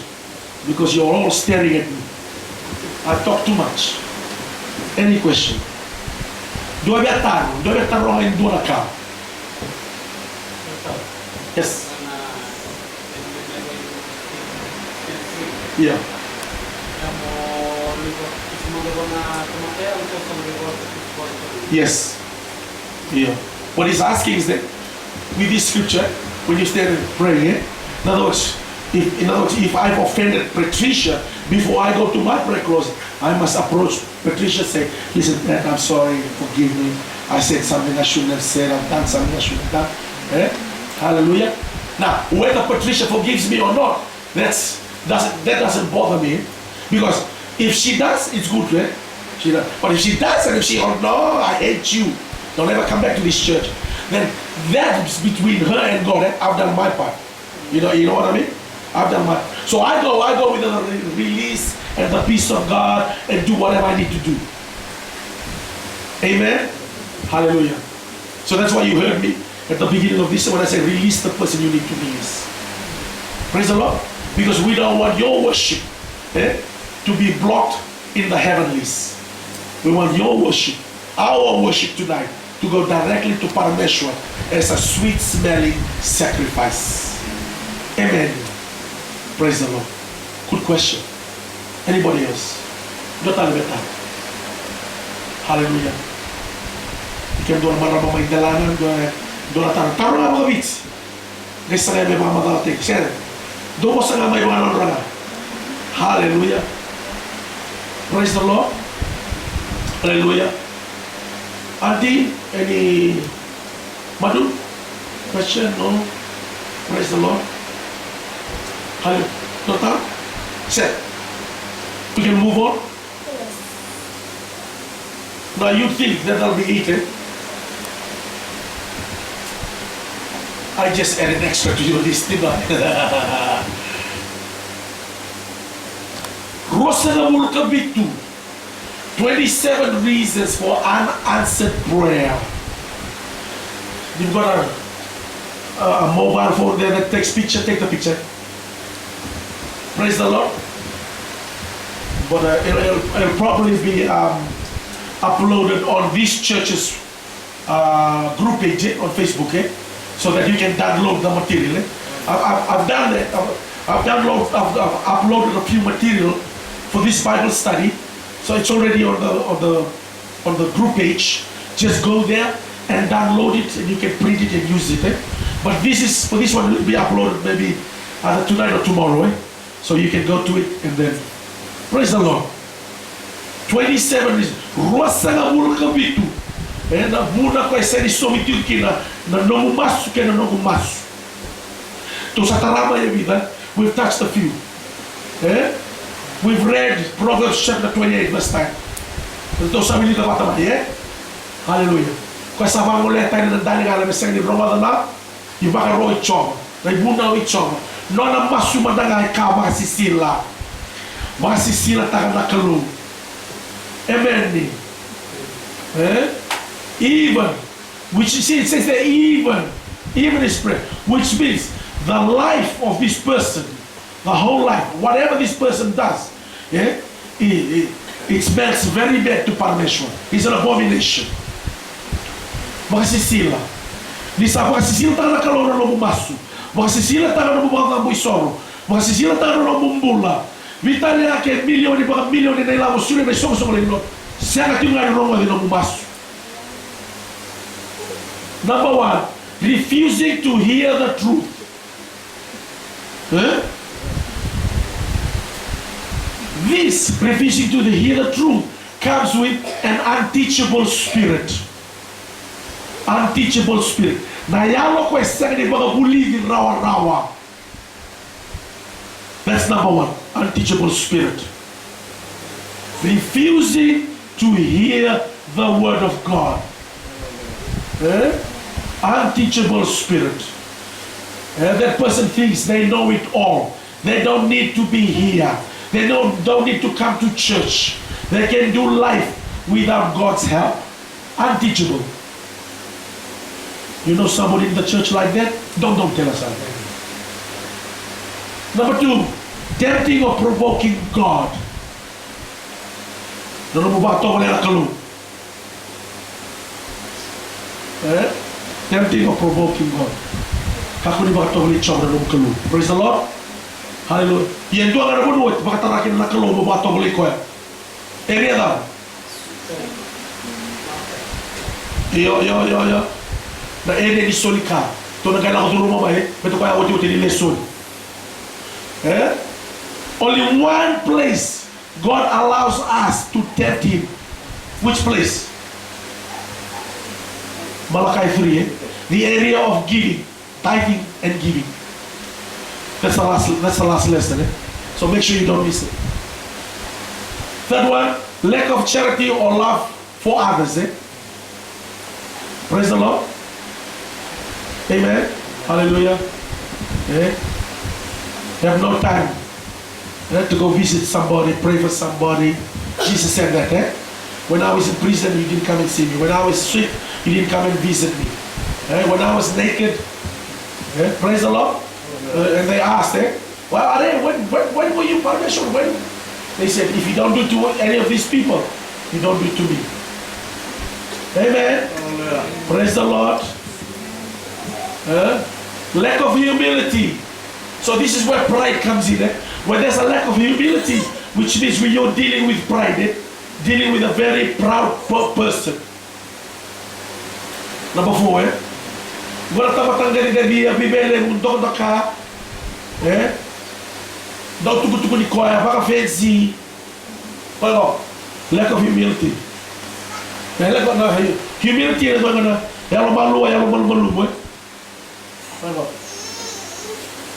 Because you're all staring at me. I talk too much. Any question? Dua via taro, dua via taro e dua na ka. Yes. Yeah. Yes. Yeah. What he's asking is that with this scripture, when you stand and pray, eh? In other words, if, in other words, if I've offended Patricia, before I go to my prayer closet, I must approach Patricia, say, "Listen, Pat, I'm sorry, forgive me. I said something I shouldn't have said, I've done something I shouldn't have done." Eh? Hallelujah. Now, whether Patricia forgives me or not, that's, doesn't, that doesn't bother me. Because if she does, it's good, eh? She does. But if she doesn't, if she, "Oh no, I hate you, don't ever come back to this church," then that's between her and God, eh? I've done my part. You know, you know what I mean? I've done my, so I go, I go with the re- release and the peace of God and do whatever I need to do. Amen? Hallelujah. So that's why you heard me at the beginning of this when I say, "Release the person you need to release." Praise the Lord. Because we don't want your worship, eh, to be blocked in the heavenlies. We want your worship, our worship tonight, to go directly to Parameshwar as a sweet smelling sacrifice. Amen. Praise the Lord. Good question. Anybody else? Dua tale vei taro. Hallelujah. Ke dua na marama mai Delana, dua, dua na taro. Taro ga vakaviti. Qai sagai me vakamacalataki. Sere. Dou vosa ga mai vakadradraga. Hallelujah. Praise the Lord. Hallelujah. Auntie, any madu? Question? No? Praise the Lord. Hallelujah. Daughter? Set. We can move on? Yes. Now you think that I'll be eaten. I just added extra to your list, didn't I? Ruasagavulu ka vitu. Twenty-seven reasons for unanswered prayer. You've got a, a, a mobile phone there that takes picture, take the picture. Praise the Lord. But uh, it'll, it'll, it'll probably be um, uploaded on this church's uh, group page, eh, on Facebook, eh, so that you can download the material. Eh. I've, I've, I've done that. I've, I've downloaded, I've, I've uploaded a few material for this Bible study, so it's already on the on the on the group page. Just go there and download it, and you can print it and use it. Eh. But this is for this one will be uploaded maybe either tonight or tomorrow. Eh. So you can go to it and then praise the Lord. Twenty-seven is ruasagavulu ka vitu. E na vuna ko e sega ni saumi tiko kina na nomu masu kei na noqu masu. Tou sa tara mai e vica, we've touched a few. E? We've read Proverbs chapter twenty-eight verse nine. Tou sa wilika vata mai, e? Hallelujah. Ko e sa vagolea tani na daligala me sega ni rogoca na ivakaro i Jiova, na ivunau i Jiova. Nona masu mada ga e ka vakasisila. Vakasisilataka na Kalou. Amen. Eh? Even, which, see, it says that even, even is prayer, which means the life of this person, the whole life, whatever this person does, eh, it, it, it smells very bad to Parameshwar. It's an abomination. Vakasisila. Ni sa vakasisilataka na Kalou na nomu masu, vakasisilataka na nomu vakacabo isoro, vakasisilataka na nomu bula. Vitalia ke milioni vakamilioni na ilavo sure na isoqosoqo leilon. Sega tiko ga ni rogoci nomu masu. Number one, refusing to hear the truth. Eh? This refusing to hear the truth comes with an unteachable spirit. Unteachable spirit. Na yalo ko e sega ni vakavulici rawarawa. That's number one, unteachable spirit. Refusing to hear the word of God. Eh? Unteachable spirit. Eh, that person thinks they know it all. They don't need to be here. They don't, don't need to come to church. They can do life without God's help. Unteachable. You know somebody in the church like that? Don't, don't tell us that. Number two, tempting or provoking God. Na nomu vakatovolei na Kalou. Eh? Tempting or provoking God. Kakua ni vakatovolei Jiova na nomu Kalou. Praise the Lord. Hallelujah. Ia e dua ga na vanua e vakatara kina na Kalou mo vakatovolei koya. Area cava? Io, io, io, io. Na area ni soli ka. Tou na qai lako curuma mai, e? Me tou koya otioti ni lesoni. Eh? Only one place God allows us to tempt him. Which place? Malachi three, eh? The area of giving. Tithing and giving. That's the last, that's the last lesson, eh? So make sure you don't miss it. Third one, lack of charity or love for others, eh? Praise the Lord. Amen. Hallelujah. Eh? Have no time, eh, to go visit somebody, pray for somebody. Jesus said that, eh? When I was in prison, you didn't come and see me. When I was sick, you didn't come and visit me. Eh? When I was naked, eh? Praise the Lord. Uh, and they asked, eh? Well, are, when, when, when were you, Parameshwar? When? They said, if you don't do to any of these people, you don't do to me. Amen. Praise the Lord. Eh? Lack of humility. So this is where pride comes in, eh? Where there's a lack of humility, which means when you're dealing with pride, eh? Dealing with a very proud per-, person. Number four, eh? Qo na tamata qaciqacia, veiveilevu, dokadoka, eh? Dau tukutukuni koya, vakafensi. Koya qo, lack of humility. Eh, lack of, no, hey, Humility e vaka na yalo malua, yalo malumalumu, e.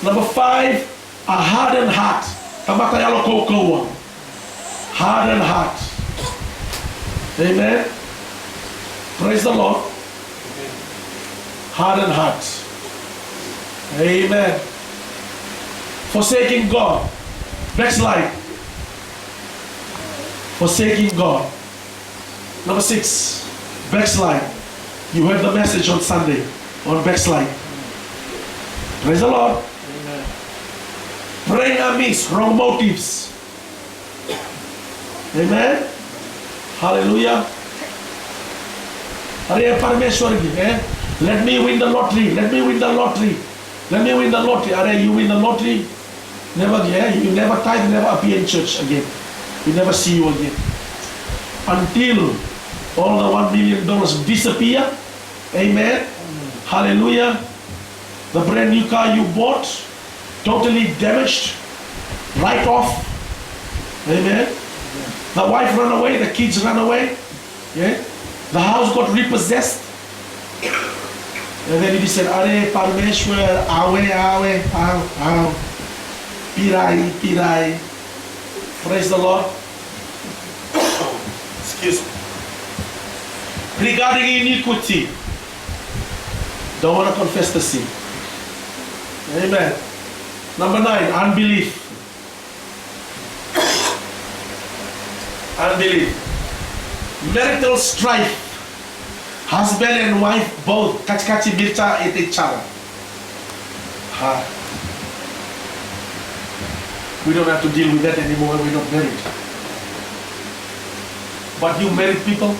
Number five, a hardened heart. Tamata yalo kaukauwa. Hardened heart. Amen. Praise the Lord. Hardened heart. Amen. Forsaking God. Backslide. Forsaking God. Number six, backslide. You heard the message on Sunday on backslide. Praise the Lord. Amen. Praying amiss, wrong motives. Amen. Hallelujah. Are parameswar gi, eh? Let me win the lottery. Let me win the lottery. Let me win the lottery. Are you win the lottery? Never, eh? You never tithe, never appear in church again. We never see you again. Until all the one million dollars disappear. Amen. Hallelujah. The brand new car you bought, totally damaged, write off. Amen. The wife run away, the kids run away. Yeah? The house got repossessed. And then he said, "Are parameswar, awe, awe, awe, awe. Pirai, pirai." Praise the Lord. Excuse me. Regarding iniquity, don't want to confess the sin. Amen. Number nine, unbelief. Unbelief. Marital strife. Husband and wife both kachikachi mircha at each other. Ha. We don't have to deal with that anymore when we're not married. But you married people,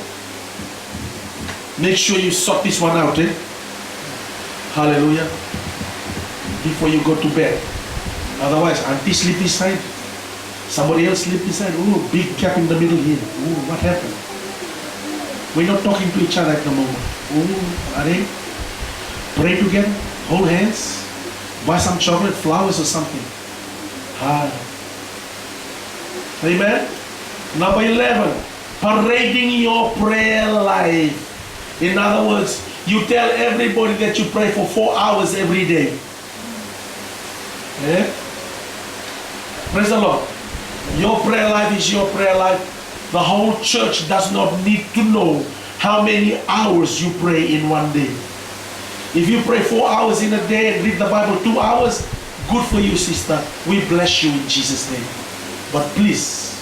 make sure you sort this one out, eh? Hallelujah. Before you go to bed. Otherwise, auntie sleep inside. Somebody else sleep inside. Ooh, big gap in the middle here. Ooh, what happened? We're not talking to each other at the moment. Ooh, are they? Pray together, hold hands, buy some chocolate, flowers or something. Ah. Amen. Number eleven, parading your prayer life. In other words, you tell everybody that you pray for four hours every day. Eh? Praise the Lord. Your prayer life is your prayer life. The whole church does not need to know how many hours you pray in one day. If you pray four hours in a day and read the Bible two hours, good for you, sister. We bless you in Jesus' name. But please,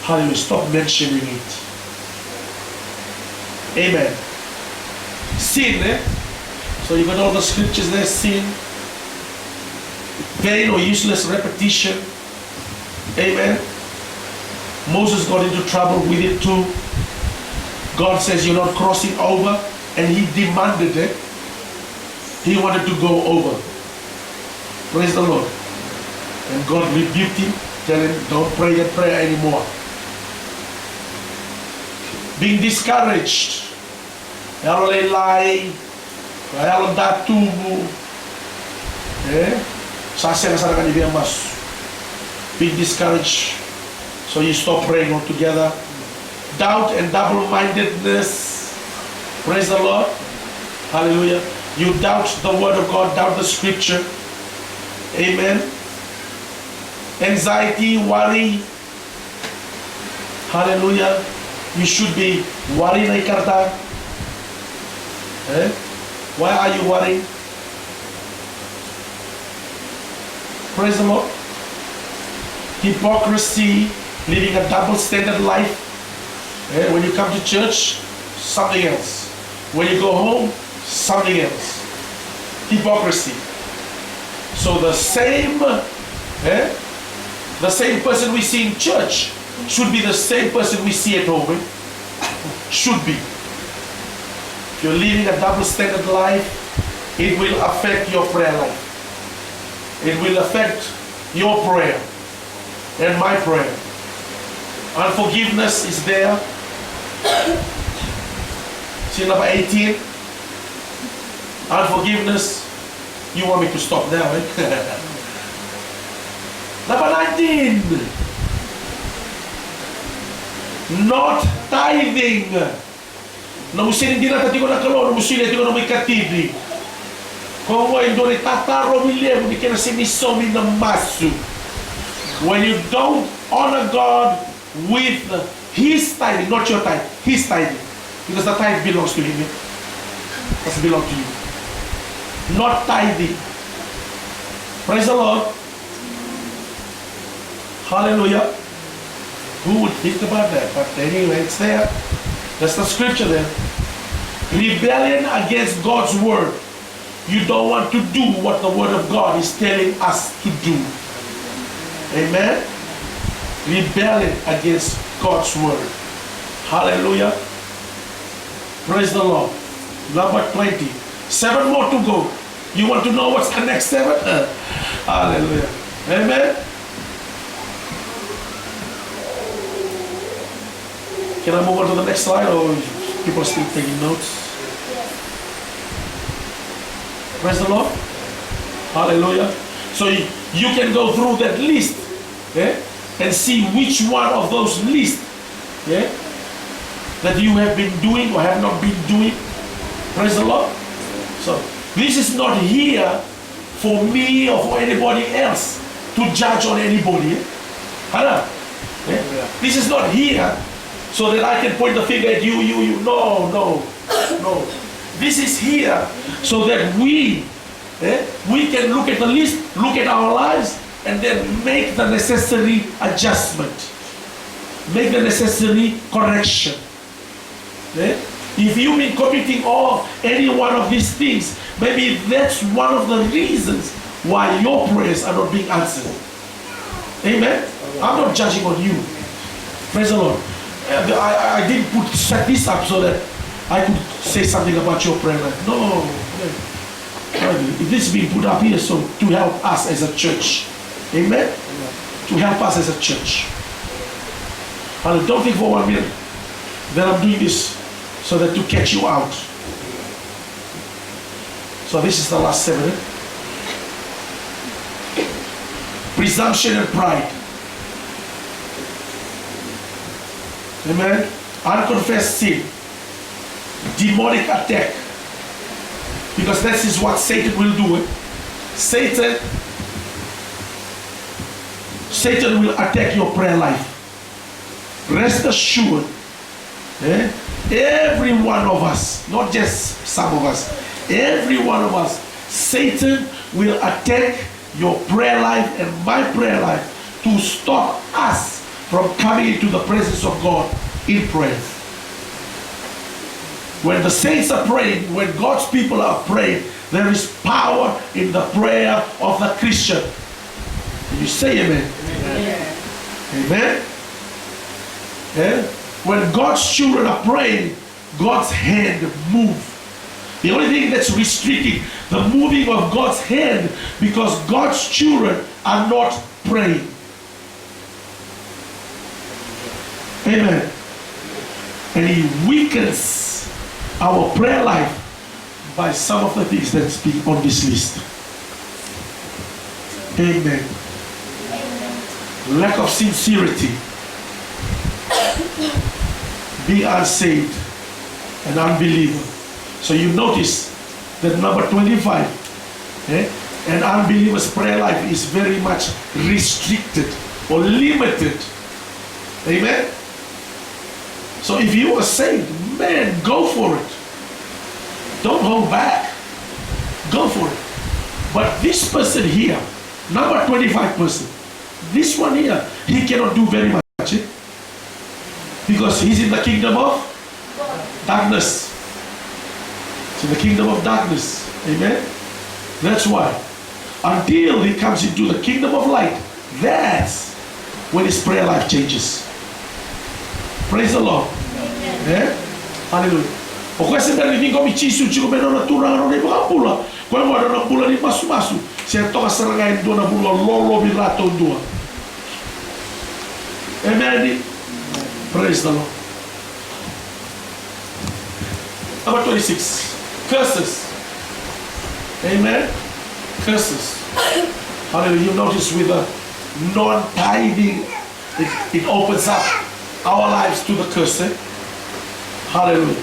hallelujah, stop mentioning it. Amen. Sin, eh? So you got all the scriptures there, sin, vain or useless repetition. Amen. Moses got into trouble with it too. God says, "You're not crossing over," and he demanded it. He wanted to go over. Praise the Lord. And God rebuked him, tell him, "Don't pray that prayer anymore." Being discouraged. Yalo lailai, yalo datubu. Eh? Sa sega sara ga ni via masu. Being discouraged. So you stop praying altogether. Doubt and double-mindedness. Praise the Lord. Hallelujah. You doubt the word of God, doubt the scripture. Amen. Anxiety, worry. Hallelujah. You should be worrying, like, eh? Why are you worrying? Praise the Lord. Hypocrisy, living a double standard life. Eh, when you come to church, something else. When you go home, something else. Hypocrisy. So the same, eh, the same person we see in church should be the same person we see at home. Eh? Should be. If you're living a double standard life, it will affect your prayer life. It will affect your prayer and my prayer. Unforgiveness is there. See number eighteen. Unforgiveness. You want me to stop now, eh? Number nineteen. Not tithing. Nomu sega ni dinata tiko na Kalou, nomu solia tiko nomu ikatini. Koya e dua na itatarovi levu ni kena sega ni saumi na masu. When you don't honor God with his tithing, not your tithe, his tithing. Because the tithe belongs to him, eh? Doesn't belong to you. Not tithing. Praise the Lord. Hallelujah. Who would think about that? But anyway, it's there. That's the scripture there. Rebellion against God's word. You don't want to do what the word of God is telling us to do. Amen? Rebellion against God's word. Hallelujah. Praise the Lord. Number twenty. Seven more to go. You want to know what's the next seven? Hallelujah. Amen. Can I move on to the next slide, or people are still taking notes? Praise the Lord. Hallelujah. So you, you can go through that list, eh, and see which one of those lists, eh, that you have been doing or have not been doing. Praise the Lord. So this is not here for me or for anybody else to judge on anybody, eh? Hana? Eh? Yeah. This is not here so that I can point the finger at you, you, you. No, no, no. This is here so that we, eh, we can look at the list, look at our lives, and then make the necessary adjustment, make the necessary correction. Eh? If you've been committing all, any one of these things, maybe that's one of the reasons why your prayers are not being answered. Amen? I'm not judging on you. Praise the Lord. Uh, the- I, I- I didn't put set this up so that I could say something about your prayer life. No. No. This is being put up here so to help us as a church. Amen? To help us as a church. And don't think for one minute that I'm doing this so that to catch you out. So this is the last seven, eh? Presumption and pride. Amen. Unconfessed sin. Demonic attack. Because that is what Satan will do, eh? Satan, Satan will attack your prayer life. Rest assured, eh? Every one of us, not just some of us, every one of us, Satan will attack your prayer life and my prayer life to stop us from coming into the presence of God in prayer. When the saints are praying, when God's people are praying, there is power in the prayer of the Christian. Can you say amen? Amen. Amen. Eh? When God's children are praying, God's hand move. The only thing that's restricting the moving of God's hand because God's children are not praying. Amen. And he weakens our prayer life by some of the things that's been on this list. Amen. Lack of sincerity, being unsaved, an unbeliever. So you notice that number twenty-five, eh, an unbeliever's prayer life is very much restricted or limited. Amen. So if you are saved, man, go for it. Don't hold back. Go for it. But this person here, number twenty-five person, this one here, he cannot do very much, eh? Because he's in the kingdom of darkness. He's in the kingdom of darkness. Amen. That's why, until he comes into the kingdom of light, that's when his prayer life changes. Praise the Lord. Eh? Hallelujah. O koya se bera ni ciqomi Jisu tiko me nona Turaga, nona iVakabula, koya gona na bula ni masumasu se toka sara ga e dua na vanua lolo vei ratou dua. Amen. Praise the Lord. Number twenty-six. Curses. Amen. Curses. Hallelujah. You notice with the non-tithing, it, it opens up our lives to the curse, eh? Hallelujah.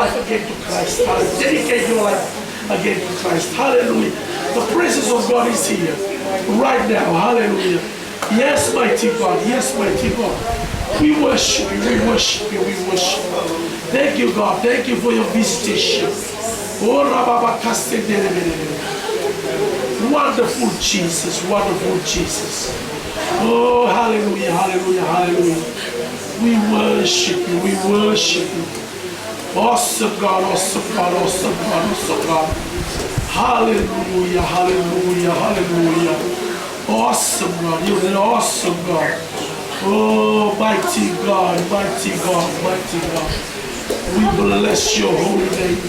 life again to Christ. Hallelujah. Dedicate your life again to Christ. Hallelujah. The presence of God is here right now. Hallelujah. Yes, mighty God. Yes, mighty God. We worship you. We worship you. We worship you. Thank you, God. Thank you for your visitation. Oh, rababakasendelebelele. Wonderful Jesus. Wonderful Jesus. Oh, hallelujah, hallelujah, hallelujah. We worship you. We worship you. Awesome God, awesome God, awesome God, awesome God. Hallelujah, hallelujah, hallelujah. Awesome God, you're an awesome God. Oh, mighty God, mighty God, mighty God. We bless your holy name.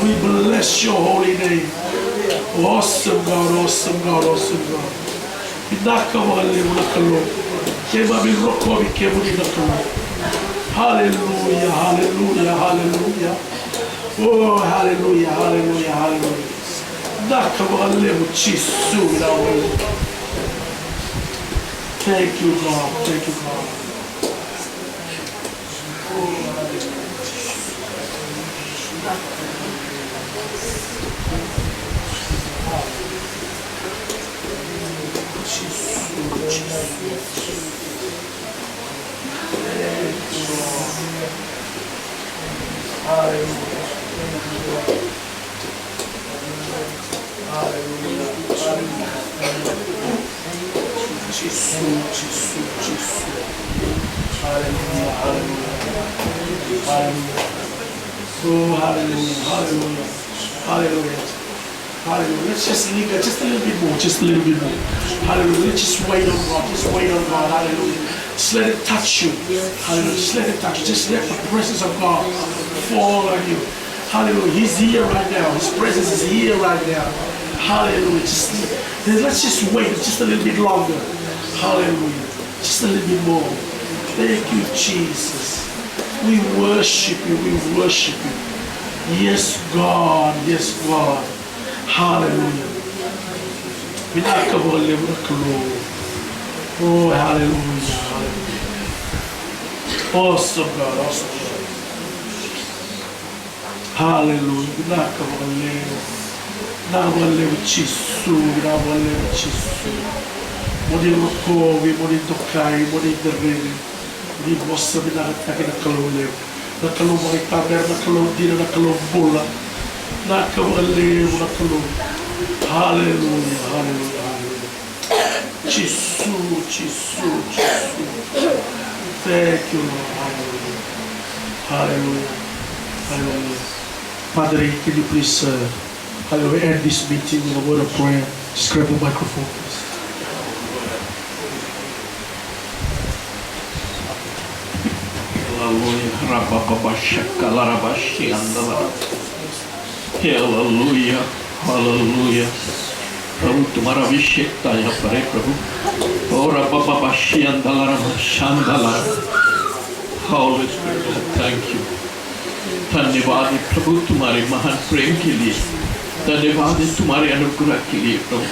We bless your holy name. Awesome God, awesome God, awesome God. Vinaka vakalevu na Kalou. Keimami rokovi kemuni na Kalou. Haleluya, haleluya, haleluya. Oh, haleluya, haleluya, haleluya. Vinaka vakalevu Jisu, vinaka vakalevu. Thank you, God. Thank you, God. Hallelujah. Hallelujah. Hallelujah. Hallelujah. Jisu, Jisu, Jisu. Hallelujah, hallelujah. Hallelujah. Oh, hallelujah, hallelujah, hallelujah. Hallelujah. Let's just linger just a little bit more, just a little bit more. Hallelujah. Let's just wait on God, just wait on God. Hallelujah. Just let it touch you. Hallelujah. Just let it touch you. Just let the presence of God fall on you. Hallelujah. He's here right now. His presence is here right now. Hallelujah. Just, let's just wait just a little bit longer. Hallelujah. Just a little bit more. Thank you, Jesus. We worship you. We worship you. Yes, God. Yes, God. Hallelujah. Vinaka vakalevu na Kalou. Oh, hallelujah. Hallelujah. Awesome God. Awesome God. Hallelujah. Vinaka vakalevu. Vinaka vakalevu Jisu. Vinaka vakalevu Jisu. Mo ni rokovi, mo ni dokai, mo ni dereni. Mo ni vosa vinakataki na Kalou levu. Na Kalou vakaitamera, na Kalou dina, na Kalou bula. Vinaka vakalevu na Kalou. Hallelujah. Hallelujah. Hallelujah. Jisu, Jisu, Jisu. Thank you, Lord. Hallelujah. Hallelujah. Hallelujah. Padre, can you please, uh, hallelujah, end this meeting with a word of prayer? Just grab the microphone, please. Hallelujah. Rabababashakalarabashiandalara. Hallelujah. Hallelujah. प्रभु तुम्हारा अभिषेक था यहाँ पर, हे प्रभु। और बाबा बाशियां दलारा माशां दलारा। Holy Spirit, I thank you. धन्यवाद है प्रभु तुम्हारे महान प्रेम के लिए। धन्यवाद है तुम्हारे अनुग्रह के लिए प्रभु।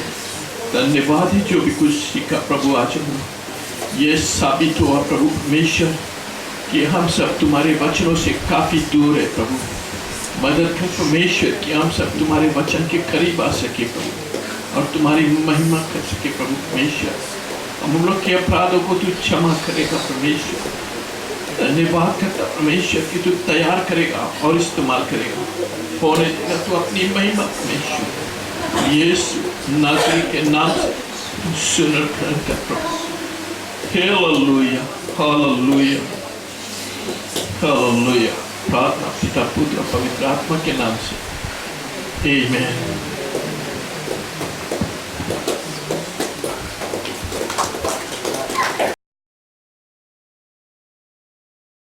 धन्यवाद है जो भी कुछ सीखा प्रभु आज हम ये साबित हुआ प्रभु परमेश्वर कि हम सब तुम्हारे वचनों से काफी दूर है प्रभु। मदद कर परमेश्वर कि हम सब तुम्हारे वचन के करीब आ सके प्रभु और तुम्हारी महिमा कर सके प्रभु परमेश्वर। हम लोग के अपराधों को तू क्षमा करेगा परमेश्वर। धन्यवाद करता परमेश्वर कि तू तैयार करेगा और इस्तेमाल करेगा, होने देगा तू अपनी महिमा परमेश्वर। यीशु नासरी के नाम से सुनर ग्रहण कर प्रभु। Hallelujah, hallelujah, hallelujah. प्रार्थना पिता, पुत्र, पवित्र आत्मा के नाम से। Amen.